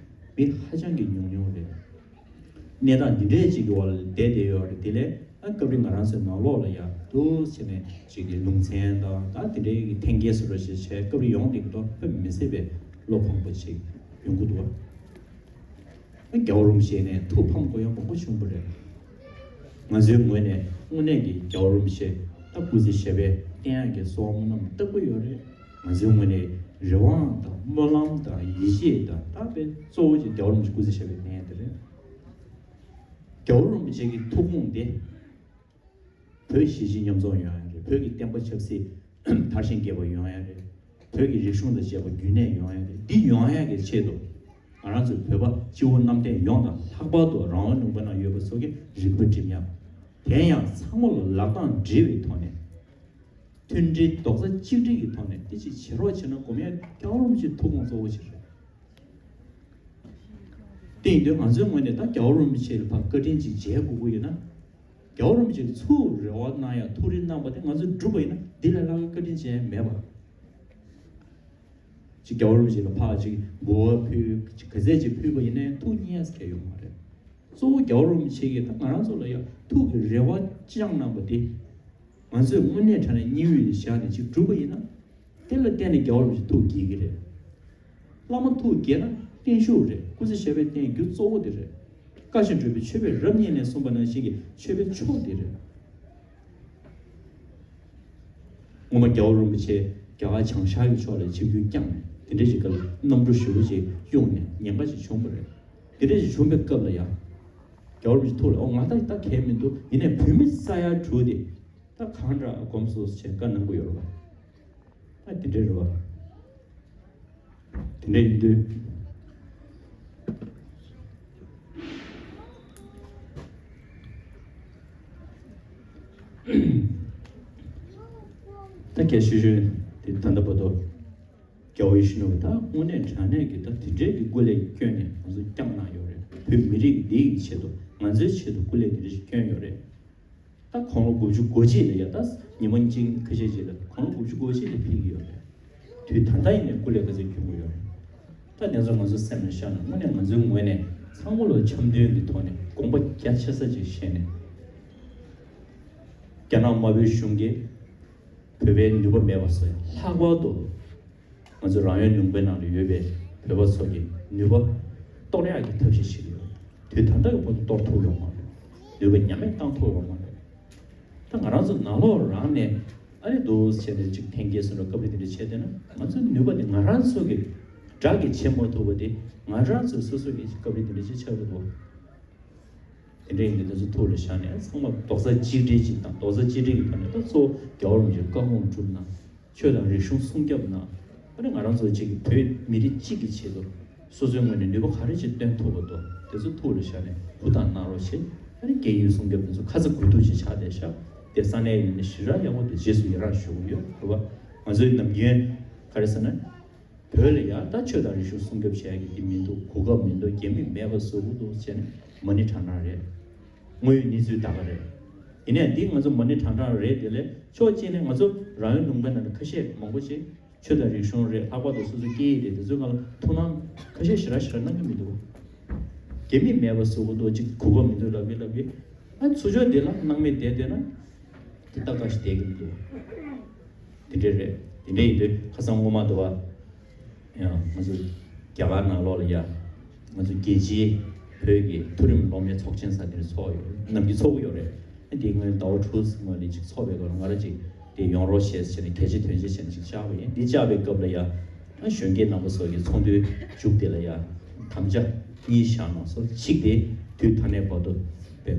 མི་ཧ་ཅང་གི་ཉུང་ཉུང་རེད། གནས་སྟངས་འདི་འདྲས་ཅིག་གི་འོག་ལ་བསྡད་བསྡད་ཡོད་རེད། དེ་ལས་ཨ་སྐབས་རེ་ང་རང་ཚོའི་ནང་ལོགས་ལ་ཡ་འདུག་བྱས་ནས་ཅིག་གི་ལུང་ཚན་དང་ད་དེ་འདྲས་ཀྱི་འཐེན་འཁྱེར་བཟོ་འདྲ་ཞིག་བྱས་སྐབས་རེ་ཡོང་བསྡད་ཀྱི་འདུག་དཔེ་མི་སྲིད་པའི་བློ་ཕངས་པ་ཅིག་ཡོང་གི་འདུག་ཨ་རྒྱལ་བ་རིན་པོ་ཆེ་ནས་ཐུགས་ཕམ་དགོས་ཡ་མང་པོ་བྱུང་བ་རེད། ང་ཚོའི་ངོས་ནས་དངོས་གནས་ཀྱི་རྒྱལ་བ་རིན་པོ་ཆེ་ད་སྐུ་ཚེ་ཞབས་པད་བརྟན་ཡག་གི་གསོལ་བ་སྨོན་ལམ་བཏབ་ཀྱི་ཡོད་རེད། ང་ཚོའི་ངོས་ནས་རེ་བའང་དང་སྨོན་ལམ་དང་ཡིད་ཆེས་དང་ད་དཔེ་གཙོ་བོ་ཅིག་རྒྱལ་བ་རིན་པོ་ཆེ་སྐུ་ཚེ་ཞབས་པད་བརྟན་ཡག་དེ་རེད། རྒྱལ་བ་རིན་པོ་ཆེ་གི་ཐུགས་དགོངས་དེ་བོད་གཞིས་བྱེས་མཉམ་འཛོམས་ཡོང་ཡག་རེད། བོད་ཀྱི་བསྟན་པ་ཆབ་སྲིད་དར་ཞིང་རྒྱས་པ་ཡོང་ཡག་རེད། བོད་ཀྱི་རིག་གཞུང་དང་བཅས་པ་རྒྱུན་གནས་ཡོང་ཡག་རེད། འདི་ཡོང་ཡག་གི་ཆེད་དུ་ང་རང་ཚོའི་བོད་པ་སྤྱི་བོ་གནམ་བསྟན་ཡོངས་དང་ལྷག་པར་དུ་རང་དབང་ལུང་པའི་ནང་ཡོད་པ་ཚོ་གིས་རིག་པ་སྒྲིམ་ཡག་དེ་ཡང་ཚང་མ་ལ་ལག་གདང་སྦྲེལ་བའི་ཐོག་ནས་མཐུན་སྒྲིལ་རྡོག་རྩ་གཅིག་སྒྲིལ་གྱི་ཐོག་ནས་འདི་ཅིག་བྱེད་རོགས་བྱས་ན་དགོངས་ཡག་རྒྱལ་བ་རིན་པོ་ཆེའི་ཐུགས་དགོངས་གཙོ་བོ་ཞིག་རེད། དེ་ཡིན་དུས་ང་ཚོའི་ངོས་ནས་ད་རྒྱལ་བ་རིན་པོ་ཆེ་ལ་ཕར་བཀའ་དྲིན་ཅིག་འཇལ་དགོས་ཀྱི་ཡོད་ན། རྒྱལ་བ་རིན་པོ་ཆེ་ཚུར་རེ་བ་གནང་ཡག་ཐུགས་རེ་གནང་བ་དེ་ང་ཚོས་བསྒྲུབས་པ་ཡིན་ན་འདི་ལས་ལྷག་པའི་བཀའ་དྲིན་ཅན་མེད་པ། ཅིག་རྒྱལ་བ་རིན་པོ་ཆེ་ལ་ཕར་ཅིག་འབུལ་བ་ཕུལ་ཅིག་ག་ཚད་ཅིག་ཕུལ་བ་ཡིན་ནའི་ཐུགས་མཉེས་ས་གང་ཡང་ཡོད་མ་རེད། གཙོ་བོ་རྒྱལ་བ་རིན་པོ་ཆེ་གིས་ད་ང་རང་ཚོ་ལ་ཡང་ཐུགས་ཀྱི་རེ་བ་བཅངས་གནང་བ་དེ། ང་ཚོས་དངོས་གནས་དྲང་གནས་སྙིང་དབུས་ལ་བཞག་ནས་ཅིག་བསྒྲུབས་པ་ཡིན་ན། དེ་ལ་བརྟེན་ནས་རྒྱལ་བ་རིན་པོ་ཆེ་ཐུགས་དགྱེས་ཀྱི་རེད། བླ་མ་ཐུགས་དགྱེས་ན་བརྟན་བཞུགས་རེད། སྐུ་ཚེ་ཞབས་པད་བརྟན་རྒྱུ་གཙོ་བོ་དེ་རེད། བཀའ་བཞིན་སྒྲུབ་པའི་མཆོད་པས་རབ་མཉེས་ནས་གསུངས་པ་ནང་བཞིན་གྱི་མཆོད་པའི་མཆོག་དེ་རེད། སྔོན་མ་རྒྱལ་བ་རིན་པོ་ཆེ་རྒྱ་གར་བྱང་ཤར་གྱི་ཕྱོགས་ལ་ཆིབས་བསྒྱུར་བསྐྱངས་ནས་དེ་འདྲ་ཞིག་ག་ལ་གནམ་གྲུ་ཞེ་པོ་ཅིག་གཡུགས་ནས་ཉེན་ཁ་ཅིག་བྱུང་བ་རེད། དེ་འདྲ་ཞིག་བྱུང་བའི་སྐབས་ལ་ཡང་། རྒྱལ་བ་རིན་པོ་ཆེ་ཐུགས་ལ་ཨོ་ང་ད་ད་གལ་མི་འདུག་ཡིན་ནའི་བོད་མི་ས་ཡ་དྲུག་དེ་ད་གང་འདྲ་གོམས་སོ་སོ་བྱས་བཀའ་གནང་གི་ཡོད་རེད་པ། ད་དེ་འདྲ་རེད་པ། དེ་འདྲ་ཡིན་དུས། ད་གལ་ཆེ་ཤོས་དེ་ད་ལྟ་བར་དུ་རྒྱལ་བ་ཡིད་བཞིན་ནོར་བུ་ད་དངོས་གནས་དྲང་གནས་ཀྱི་ད་དེ་འདྲའི་གི་སྐུ་ལས་བསྐྱོན་ནས་ང་ཚོ་བསྐྱངས་གནང་ཡོད་རེད། བོད་མི་རིགས་འདི་ཡི་ཆེད་དུ་ང་ཚོའི་ཆེད་དུ་སྐུ་ལས་དེ་འདྲ་ཞིག་བསྐྱོན་ཡོད་རེད། ད་དགུང་ལོ་དགུ་བཅུ་གོ་གཅིག་ལ་ཡ་ད་ཉི་མ་གཅིག་ཁ་ཤས་ཅིག་ལ་དགུང་ལོ་དགུ་བཅུ་གོ་གཅིག་ལ་ཕེབས་ཀྱི་ཡོད་རེད། དུས་ད་ལྟ་ཡིན་ནའི་སྐུ་ལས་ག་ཚོད་བསྐྱོན་གྱི་ཡོད་རེད། ད་དེ་ཚོ་ང་ཚོ་སེམས་ལ་བཞག་ན་དངོས་གནས་ང་ཚོའི་ངོས་ནས་ཚང་མ་ལ་འཆམ་མཐུན་གྱི་ཐོག་ནས་དགོངས་པ་རྒྱ་ཆེ་ས་ཅིག་བཞེས་ནས། རྒྱ་ནག་དམར་པོའི་གཞུང་གིས་བོད་པའི་ནུས་པ་མེད་པ་བཟོ་ཡ་ལྷག་པར་དུ། ང་ཚོ་རང་ཡུལ་ལུང་པའི་ནང་ལ་ཡོད་པའི་བོད་པ་ཚོ་གི་ནུས་པ་གཏོར་ཡག་གི་ཐབས་ཤེས་བྱེད་ཀྱི་ཡོད། དུས་ད་ལྟ་གི་བར་དུ་གཏོར་ཐུབ་ཡོད་མ་རེད། ནུས་པ་ཉམས་མེད་བཏང་ཐུབ་ཡོད་མ་རེད། ད་ང་རང་ཚོ་ནང་ལོགས་རང་ནས་ཨ་རེ་འདུག་བྱས་ནས་ཅིག་འཐེན་འཁྱེར་སོང་ར་སྐབས་རེ་དེ་འདྲ་བྱས་བསྡད་ན་ང་ཚོའི་ནུས་པ་དེ་ང་རང་ཚོ་གི་དགྲ་གིས་བྱེད་མ་ཐུབ་པ་དེ་ང་རང་ཚོས་སོ་སོ་གི་སྐབས་རེ་དེ་འདྲ་ཅིག་ཆགས་ཀྱི་འདུག་དེ་འདྲ་ཡིན་དུས་དེ་ཚོ་ཐུགས་ལ་བཞག་ནས་ཚང་མ་རྡོག་རྩ་གཅིག་སྒྲིལ་ཅིག་དང་རྡོག་རྩ་གཅིག་སྒྲིལ་གྱི་ཐོག་ནས་ད་གཙོ་བོ་རྒྱལ་བ་རིན་པོ་ཆེའི་བཀའ་དགོངས་བསྒྲུབ་ན། ཆོས་དང་རིག་གཞུང་སྲུང་སྐྱོབ་ན། ཨ་ནི་ང་རང་ཚོ་གཅིག་གི་བོད་མི་རིགས་གཅིག་གི་ཆེད་དུ་སོ་སོའི་ངོས་ནས་ནུས་པ་ག་རེ་ཅིག་བཏོན་ཐུབ་པ་འདུག་དེ་ཚོ་ཐུགས་ལ་བཞག་ནས་ཧུར་ཐག་གནང་རོགས་བྱེད། ཨ་ནི་སྐད་ཡིག་སྲུང་སྐྱོབ་དེ་ཚོ་ཁ་ཚ་དགོས་གཏུགས་ཅིག་ཆགས་བསྡད་ཤག་དེ་ས་གནས་ཡིན་ན་ཞེ་དྲག་ཡག་པོ་འདུག་རྗེས་སུ་ཡི་རང་ཞུ་གི་ཡོད་རེད་པ། ང་ཚོའི་ནམ་རྒྱུན་ག་རེ་ཟེར་ན། བོད་ལ་ཡང་ད་ཆོས་དང་རིག་གཞུང་སྲུང་སྐྱོབ་བྱེད་ཡག་གི་འདི་མི་འདུག་གོ་སྐབས་མི་འདུག་རྒྱ་མི་མེད་པ་བཟོ་གི་འདུག་བྱས་ནས་མ་ཎི་བགྲང་བགྲང་རེད། དངོས་ཡོད་གནས་ཚུལ་ད་ག་རེད། ཡིན་ནའི་འདི་ང་ཚོ་མ་ཎི་བགྲང་བགྲང་རེད། དེ་ལས་ཕྱོགས་གཅིག་ནས་ང་ཚོ་རང་ཡུལ་ལུང་པའི་ནང་ལ་ཁ་ཤས་མང་པོ་ཞིག་ཆོས་དང་རིག་གཞུང་རེད། ལྷག་པར་དུ་སོ་སོའི་སྐད་ཡིག་རེད། དེ་ཚོའི་སྒང་ལ་ཐུགས་སྣང་ཁ་ཤས་ཞེ་དྲག་ཞེ་དྲག་གནང་གི་མི་འདུག་རྒྱ་མི་མེད་པ་བཟོ་གི་འདུག་ཅིག་གོ་སྐབས་མི་འདུག་ལབ་ཀྱི་ལབ་ཀྱི། ཨ་ཚུར་ཕྱོགས་འདི་ལ་སྣང་མེད་བསྡད་བསྡད་ན། དེ་ཏག་ཏག་ཞིག་བསྡད་ཀྱི་མི་འདུག་དེ་འདྲ་རེད། དེ་འདྲ་ཡིན་དུས་ཁ་སང་སྔོན་མ་དུ་བ། ཡང་ང་ཚོ་རྒྱ་གར་ནང་ལོགས་ལ་ཡ། ང་ཚོ་རྒྱལ་སྤྱིའི་བོད་ཀྱི་མཐོ་རིམ་སློབ་གཉེར་ཚོགས་ཆེན་ཟེར་དེ་འདྲ་ཚོགས་ཡོད། ནམ་རྒྱུན་ཚོགས་ཀྱི་ཡོད་རེད། དེ་སྔོན་ཟླ་བ་དྲུག་སྔོན་ལ་ཅིག་ཚོགས་པའི་སྐབས་ལ་ང་རང་ཅིག་དེ་ཡོང་རོགས་བྱས་ཟེར་ནས་གལ་ཆེ་དོན་ཆེ་བྱས་ནས་ཅིག་བཅར་བ་ཡིན། འདི་བཅར་བའི་སྐབས་ལ་ཡ། ཨ་གཞོན་སྐྱེས་རྣམ་པ་ཚོ་གིས་ཚོགས་འདུའི་མཇུག་དེ་ལ་ཡ། དམ་བཅའ་གཉིས་བཞག་གནང་སོང་། གཅིག་དེ་དུས་ད་ལྟའི་བར་དུ་བའི་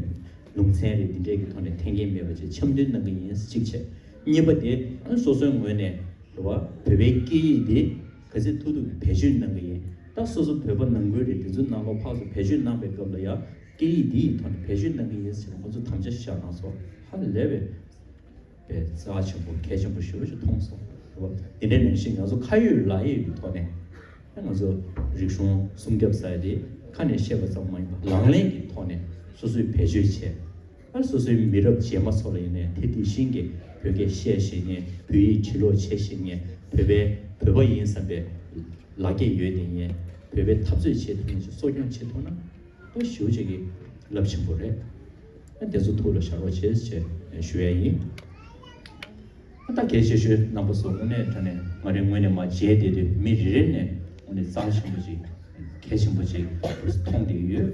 ལུང་ཚན་རེད། འདི་འདྲའི་གི་ཐོག་ནས་འཐེན་འཁྱེར་མེད་པ་བྱས་འཆམ་མཐུན་གནང་གི་ཡིན་གཅིག་བྱས། གཉིས་པ་དེ་ཨ་སོ་སོའི་ངོས་ནས་རེད་བ། བོད་པའི་སྐད་ཡིག་དེ་ག་ཚད་ཐུབ་ཐུབ་ཀྱི་བེད་སྤྱོད་གནང་གི་ཡིན། ད་སོ་སོ་བོད་པ་ནང་ཁུལ་རེད། དེ་ཚོའི་ནང་ལོགས་ཕར་ཚུར་བེད་སྤྱོད་གནང་པའི་སྐབས་ལ་ཡ་སྐད་ཡིག་དེའི་ཐོག་ནས་བེད་སྤྱོད་གནང་གི་ཡིན་ཟེར་ནས་ཁོ་ཚོ་དམ་བཅའ་བཞག་གནང་སོང་། ཧ་ལས་པའི་པའི་རྩ་ཆེན་པོ་གལ་ཆེན་པོ་ཞེ་པོ་ཞིག་མཐོང་སོང་། རེད་བ། དེ་འདྲའི་ནང་བཞིན་ང་ཚོ་ཁ་ཡོད་ལག་ཡོད་ཀྱི་ཐོག་ནས་ ང་ཚོ་རིག་གཞུང་སྲུང་སྐྱོབ་ཟེར་ཡ་དེ་ཁ་ནས་བཤད་པ་ཙམ་མ་ཡིན་པར་ལག་ལེན་གྱི་ཐོག་ནས་སོ་སོས་བེད་སྤྱོད་བྱས། ཨ་སོ་སོའི་མི་རབས་རྗེས་མ་ཚོ་ལ་ཡིན་ནའི་དེ་དེ་བཞིན་གྱི་བོད་སྐད་བཤད་ཤེས་མཁན། བོད་ཡིག་བྲིས་ཀློག་བྱེད་ཤེས་མཁན། བོད་པའི་བོད་པ་ཡིན་བསམ་པའི་ལག་སྐྱེས་ཡོད་དེ་ཡིན། བོད་པའི་འཐབ་རྩོད་བྱེད་ཐུབ་མཁན་ཞིག་གསོ་སྐྱོང་བྱེད་ཐུབ་ན། ད་ཞེ་པོ་ཅིག་གི་རླབས་ཆེན་པོ་རེད། ཨ་དེ་ཚོ་ཐུགས་ལ་བཞག་རོགས་བྱེད་ཅེས་ཞུ་ཡ་ཡིན། ཨ་ད་གལ་ཆེ་ཤོས་རྣམ་པ་ཚོ་དངོས་གནས་དྲང་གནས་ང་རའི་ངོས་ནས་མར་མཇལ་བསྡད་དུས་མི་རེ་རེ་ནས་དངོས་གནས་རྩ་ཆེན་པོ་ཅིག་གལ་ཆེན་པོ་ཅིག་མཐོང་བསྡད་ཀྱི་ཡོད།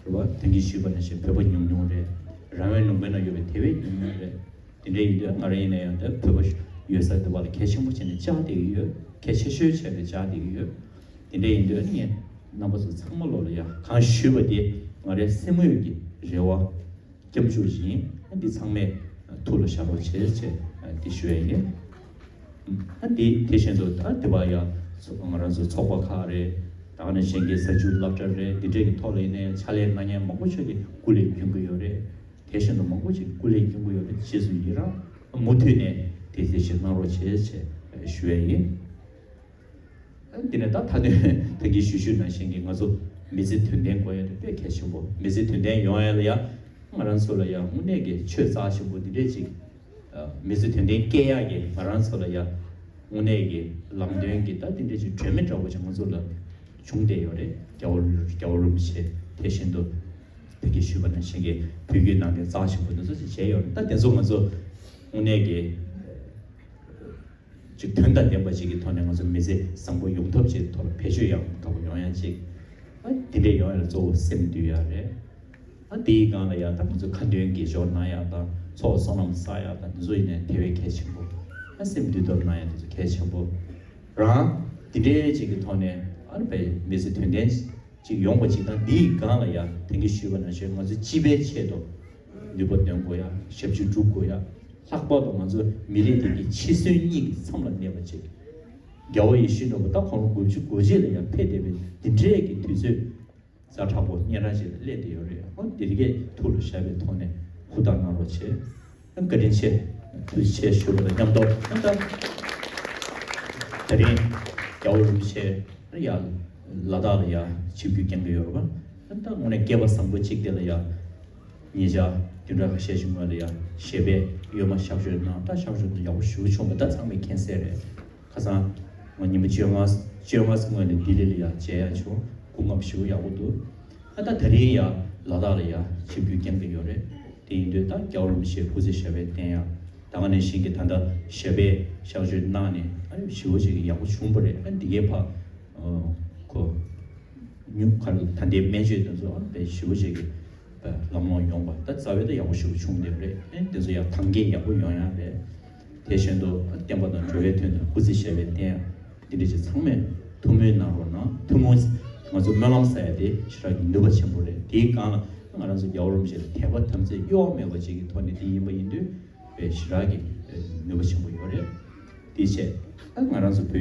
རེད་བ། དེང་གི་ཞུས་པ་ནང་བཞིན་བོད་པ་ཉུང་ཉུང་རེད། རང་དབང་ལུང་པའི་ནང་ཡོད་པའི་དེ་བས་ཉུང་ཉུང་རེད། དེ་འདྲ་ཡིན་དུས་ང་རང་ཡིན་ན་ཡང་ད་བོད་པ་ཡོད་ས་དེ་བ་ལ་གལ་ཆེན་པོ་བྱས་ནས་བཅར་བསྡད་ཀྱི་ཡོད། གལ་ཆེ་ཤོས་བྱས་ནས་བཅར་བསྡད་ཀྱི་ཡོད། དེ་འདྲ་ཡིན་དུས་ངས་རྣམ་པ་ཚོ་ཚང་མ་ལོ་ལ་ཡ་གང་ཞུས་པ་དེ་ང་རའི་སེམས་ངོས་ཀྱི་རེ་བ་སྐྱབས་འཇུག་ཡིན། འདི་ཚང་མས་ཐུགས་ལ་བཞག་རོགས་བྱེད་ཅེས་འདི་ཞུ་ཡ་ཡིན། ཨ་འདི་དེ་བཞིན་དུ་ད་དེ་བ་ཡ་ང་རང་ཚོ་ཚོགས་པ་ཁག་རེད། ད་ག་ནང་བཞིན་གྱི་གཟའ་མཇུག་སློབ་གྲྭ་རེད། འདི་འདྲས་ཀྱི་ཐོག་ལ་ཡིན་ནའི་ཕྱག་ལས་གནང་མཁན་མང་པོ་ཞིག་གིས་སྐུ་ལས་སྐྱོན་གྱི་ཡོད་རེད། དེ་བཞིན་དུ་མང་པོ་ཞིག་སྐུ་ལས་སྐྱོན་གྱི་ཡོད་པའི་རྗེས་སུ་ཡི་རང་མུ་མཐུད་ནས་དེ་དེ་བཞིན་གནང་རོགས་བྱེད་ཅེས་ཞུ་ཡ་ཡིན། འདི་ནས་ད་མཐའ་དོན་ད་གིན་ཞུ་ཞུས་ནང་བཞིན་གྱི་ང་ཚོ་མི་ཚེ་དོན་ལྡན་དགོས་ཡ་དེ་དཔེ་གལ་ཆེན་པོ། མི་ཚེ་དོན་ལྡན་ཡོང་ཡ་ལ་ཡ་ང་རང་ཚོ་ལ་ཡ་དངོས་གནས་ཀྱི་ཆོས་རྩ་ཆེན་པོ་འདི་འདྲས་ཅིག་མི་ཚེ་དོན་ལྡན་སྐྱེལ་ཡག་གི་ང་རང་ཚོ་ལ་ཡ་དངོས་གནས་ཀྱི་ལམ་སྟོན་གྱི་ད་འདི་འདྲས་ཅིག་སྒྲོན་མེ་འདྲ་བོ་ཅིག་ང་ཚོ་ལ་བྱུང་བསྡད་ཡོད་རེད། རྒྱལ་བ་རྒྱལ་བ་རིན་པོ་ཆེ་དེ་བཞིན་དུ་ད་གིན་ཞུས་པ་ནང་བཞིན་གྱི་བོད་བརྒྱུད་ནང་བསྟན་རྩ་ཆེན་པོ་འདི་ཚོ་ཅིག་བྱས་ཡོད་རེད། ད་དེ་ཚོ་ང་ཚོ་དངོས་གནས་ཀྱི་ཅིག་དོན་དང་ལྡན་པ་ཅིག་གི་ཐོག་ནས་ང་ཚོ་མི་ཚེ་བཟང་པོ་ཡོང་ཐབས་ཅིག་ཐོག་ལ་བེད་སྤྱོད་ཡག་པོ་ཡོང་ཡ་ཅིག་ཨ་དེ་འདྲས་ཡོང་ཡ་ལ་གཙོ་བོ་སེམས་འདུལ་ཡ་རེད། ཨ་དེའི་སྒང་ལ་ཡ་ད་ང་ཚོ་ཁ་འདོན་དགེ་སྦྱོར་གནང་ཡ་དང་ཚོགས་བསོད་ནམས་བསགས་ཡ་དང་འདི་ཚོ་ཡིན་ནའི་དེ་བས་གལ་ཆེན་པོ། ཨ་སེམས་འདུལ་ཐབས་གནང་ཡ་དེ་ཚོ་གལ་ཆེན་པོ། རང་དེ་འདྲས་ཅིག་གི་ཐོག་ནས་ཨ་ནི་བའི་མི་ཚེ་དོན་ལྡན་ཅིག་ཡོང་བ་ཅིག་དང་། འདིའི་སྒང་ལ་ཡ་དེང་གི་ཞུས་པ་ནང་བཞིན་ང་ཚོ་སྤྱི་པའི་ཆེད་དུ་ནུས་པ་འདོན་དགོས་ཡ། ཞབས་ཕྱི་སྒྲུབ་དགོས་ཡ། ལྷག་པར་དུ་ང་ཚོ་མི་རིགས་འདི་གི་འཆི་གསོན་གཉིས་ཀྱི་མཚམས་ལ་གནས་པ་ཅིག་རྒྱལ་བ་ཡིད་བཞིན་ནོར་བུ་ད་ཁོང་རང་དགུ་བཅུ་གོ་གཅིག་ལ་ཡ་ཕེབས་བསྡད་པའི་འདི་འདྲས་ཀྱི་དུས་ཚོད་ཛ་དྲག་པོ་གཉན་འཕྲང་ཅིག་ལ་སླེབས་བསྡད་ཡོད་རེད། ཨོ་འདི་རིགས་ཐུགས་ལ་བཞག་པའི་ཐོག་ནས་ཧུར་ཐག་གནང་རོགས་བྱེད། བཀའ་དྲིན་ཆེ། ཐུགས་རྗེ་ཆེ་ཞུ་བ་དང་མཉམ་དུ་ད་ལྟ་དེ་རིང་རྒྱལ་བ་རིན་པོ་ཆེ་ཡ་ལ་དྭགས་ལ་ཡ་ཆིབས་བསྒྱུར་བསྐྱངས་ཀྱི་ཡོད་རེད་པ། ད་ལྟ་དངོས་གནས་སྐལ་བ་བཟང་པོ་གཅིག་དེ་ལ་ཡ་ཉེ་ཆར་བདུན་ཕྲག་ཁ་ཤས་ཤིག་སྔོན་ལ་ཡ་ཞབས་པད་གཡོན་མ་གཤགས་བཅོས་གནང་། ད་གཤགས་བཅོས་དེ་ཡག་པོ་ཞེ་པོ་བྱུང་བ་ད་ཚང་མས་མཁྱེན་གསལ་རེད། ཁ་སང་ང་ཉི་མ་བཅོ་ལྔ་བཅོ་ལྔ་སྔོན་ལ་ལྡི་ལི་ལ་ཡ་མཇལ་ཡ་བྱུང་། སྐུ་ངལ་ཞེ་པོ་ཡག་པོ་འདུག་ཨ་ད་ད་རིང་ཡ་ལ་དྭགས་ལ་ཡ་ཆིབས་བསྒྱུར་བསྐྱངས་ཀྱི་ཡོད་རེད། དེ་ཡིན་དུས་ད་རྒྱལ་བ་རིན་པོ་ཆེའི་སྐུ་ཚེ་ཞབས་པད་བརྟན་ཡ། ད་ག་ནང་བཞིན་གྱི་ད་ལྟ་ཞབས་པད་གཤགས་བཅོས་གནང་ནས་ཨ་ཞེ་པོ་ཅིག་ཡག་པོ་བྱུང་བ་རེད། ཨ་འདི་གའི་ཕ་ཁོ་ཉུང་ཁར་ད་ལྟའི་སྨན་བཅོས་དེ་ཚོ་ཨ་དཔེ་ཞེ་པོ་ཅིག་གི་ལམ་ལྷོང་ཡོང་བ་ད་རྩ་བའི་ད་ཡག་པོ་ཞེ་པོ་བྱུང་བསྡད་པ་རེད། ཨ་དེ་ཚོ་ཡང་ཐང་རྒྱས་ཡག་པོ་ཡོང་ཡ་རེད། དེ་བཞིན་དུ་བསྟན་པ་དང་འགྲོ་བའི་དོན་དུ་སྐུ་ཚེ་ཞབས་པད་བརྟན་ཡ། འདི་འདྲ་ཅིག་ཚང་མས་ཐུགས་སྨོན་གནང་རོགས་གནང་། ཐུགས་སྨོན། ང་ཚོ་སྨོན་ལམ་ཟེར་ཡ་དེ་ཞེ་དྲག་གི་ནུས་པ་ཆེན་པོ་རེད། དེའི་སྒང་ལ་ང་རང་ཚོ་རྒྱལ་བ་རིན་པོ་ཆེ་ལ་དད་པ་དམ་ཚིག་གཡོ་བ་མེད་པ་ཅིག་གི་ཐོག་ནས་དེ་ཡིན་པ་ཡིན་དུས་དཔེ་ཞེ་དྲག་གི་ནུས་པ་ཆེན་པོ་ཡོད་རེད། དེའི་ཆེད་ད་ང་རང་ཚོ་བོད་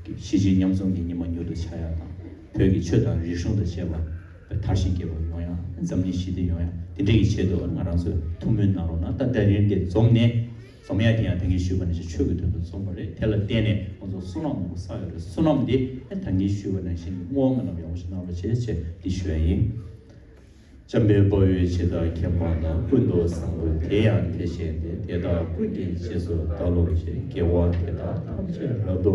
གཞིས་བྱེས་མཉམ་འཛོམས་ཀྱི་ཉི་མ་མྱུར་དུ་འཆར་ཡ་དང་། བོད་ཀྱི་ཆོས་དང་རིག་གཞུང་དང་བཅས་པ་དཔེ་དར་ཞིང་རྒྱས་པ་ཡོང་ཡ། འཛམ་གླིང་ཞི་བདེ་ཡོང་ཡ། དེ་འདྲ་གི་ཆེད་དུ་ང་རང་ཚོས་ཐུགས་སྨོན་གནང་རོགས་གནང་། ད་ད་རིང་འདི་འཛོམས་ནས། འཛོམས་ཡ་དེ་ཡང་ད་གིན་ཞུས་པ་ནང་བཞིན་ཆོས་ཀྱི་དོན་དུ་འཛོམས་པ་རེད། དེ་ལ་བརྟེན་ནས་ང་ཚོ་བསོད་ནམས་མང་པོ་བསགས་ཡོད་རེད། བསོད་ནམས་འདི་ད་གིན་ཞུས་པ་ནང་བཞིན་བསྔོ་བ་སྨོན་ལམ་ཡག་པོ་ཞིག་གནང་རོགས་བྱེད་ཅེས་འདི་ཞུ་ཡ་ཡིན། འཇམ་དཔལ་དཔའ་བོས་ཇི་ལྟར་མཁྱེན་པ་དང་། ཀུན་ཏུ་བཟང་པོ་དེ་ཡང་དེ་བཞིན་ཏེ། དེ་དག་ཀུན་གྱི་རྗེས་སུ་བདག་སློབ་ཅིང་། དགེ་བ་འདི་དག་ཐམས་ཅད་རབ་ཏུ།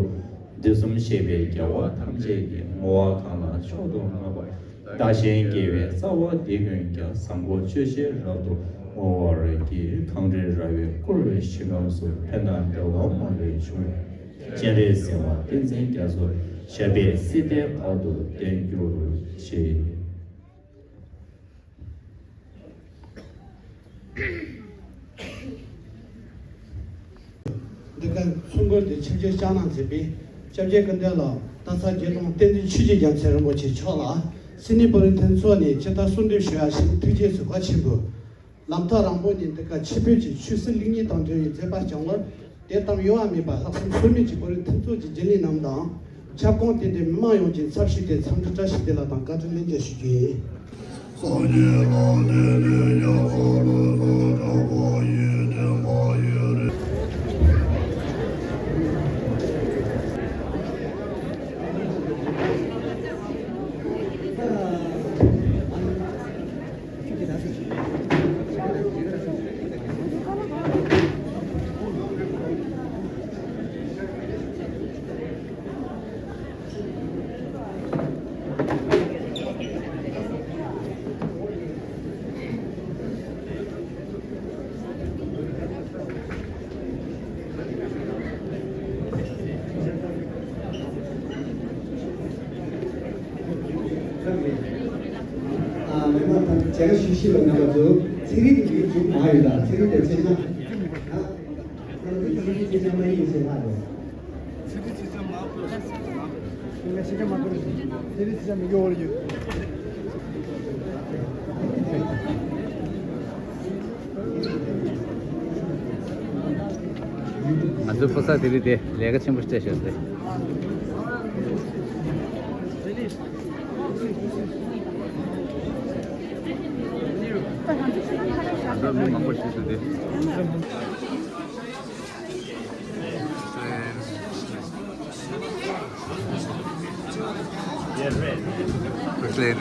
དུས་གསུམ་གཤེགས་པའི་རྒྱལ་བ་ཐམས་ཅད་ཀྱིས། བསྔོ་བ་གང་ལ་མཆོག་ཏུ་བསྔགས་པ། བདག་གཞན་དགེ་བའི་རྩ་བ་འདི་ཀུན་ཀྱང་། བཟང་པོ་སྤྱོད་ཕྱིར་རབ་ཏུ་བསྔོ་བར་བགྱི། གངས་རི་ར་བས་བསྐོར་བའི་ཞིང་ཁམས་སུ། ཕན་དང་བདེ་བ་མང་པོ་འབྱུང་བའི། སྤྱན་རས་གཟིགས་དབང་བསྟན་འཛིན་རྒྱ་མཚོ། ཞབས་པད་སྲིད་མཐའི་བར་དུ་བརྟན་གྱུར་ཅིག། འདི་ག་ཚོགས་འཁོར་འདི་ཆིབས་བསྒྱུར་བསྐྱངས་གནང་མཛད་པའི་སྐྱབས་རྗེ་སྐུ་མདུན་ལགས། སྟག་ཚང་བརྒྱད་སྟོང་བསྟན་འཛིན་ཆོས་ཀྱི་རྒྱལ་མཚན་རིན་པོ་ཆེ་མཆོག་ལ། སིད་ནི་བོད་རིགས་མཐུན་ཚོགས་ནས་ཇི་ལྟར་གསོལ་འདེབས་ཞུ་ཡ་བཞིན་ཐུགས་རྗེས་གཟིགས་པ་ཆེན་པོས། ལམ་ཐག་རིང་པོ་ནས་འདི་ག་ཆིབས་བསྒྱུར་གྱིས་ཆོས་སྲིད་ལུགས་གཉིས་དང་འབྲེལ་བའི་མཛད་པ་སྐྱོང་བར། དད་དམ་གཡོ་བ་མེད་པ་ལྷག་བསམ་ཟོལ་མེད་ཀྱིས་བོད་རིགས་མཐུན་ཚོགས་ཀྱི་རྒྱུན་ལས་རྣམས་དང་། ཁྱབ་ཁོངས་དེ་འདྲའི་མི་མང་ཡོངས་ཀྱི་ཚབ་ཞུས་ཏེ་འཚམས་འདྲི་བཀྲ་ཤིས་བདེ་ལེགས་དང་བཀའ་དྲིན་ལན་བརྒྱར་ཞུ་རྒྱུ་ཡིན། ལས་ཀ་ཞུ་ཤེས་པ་རྣམ་པ་ཚོ་ཚན་རིག་གི་མི་ཚོ་མ་ཡོད་ལ་ཚན་རིག་དང་ཚན་ཆང་། ཚན་རིག་ཚན་ཆང་མ་ཡིན་ཟེར་ལྷག་རེད། ང་ཚོའི་ཕོ་གསར་དེ་རིང་དེ་ལས་ཀ་ཆེན་པོ་སྤྲད་ཤག་ཟེར། ང་ཚོ་མི་མང་པོ་ཞིག་འདུག་སྟེ།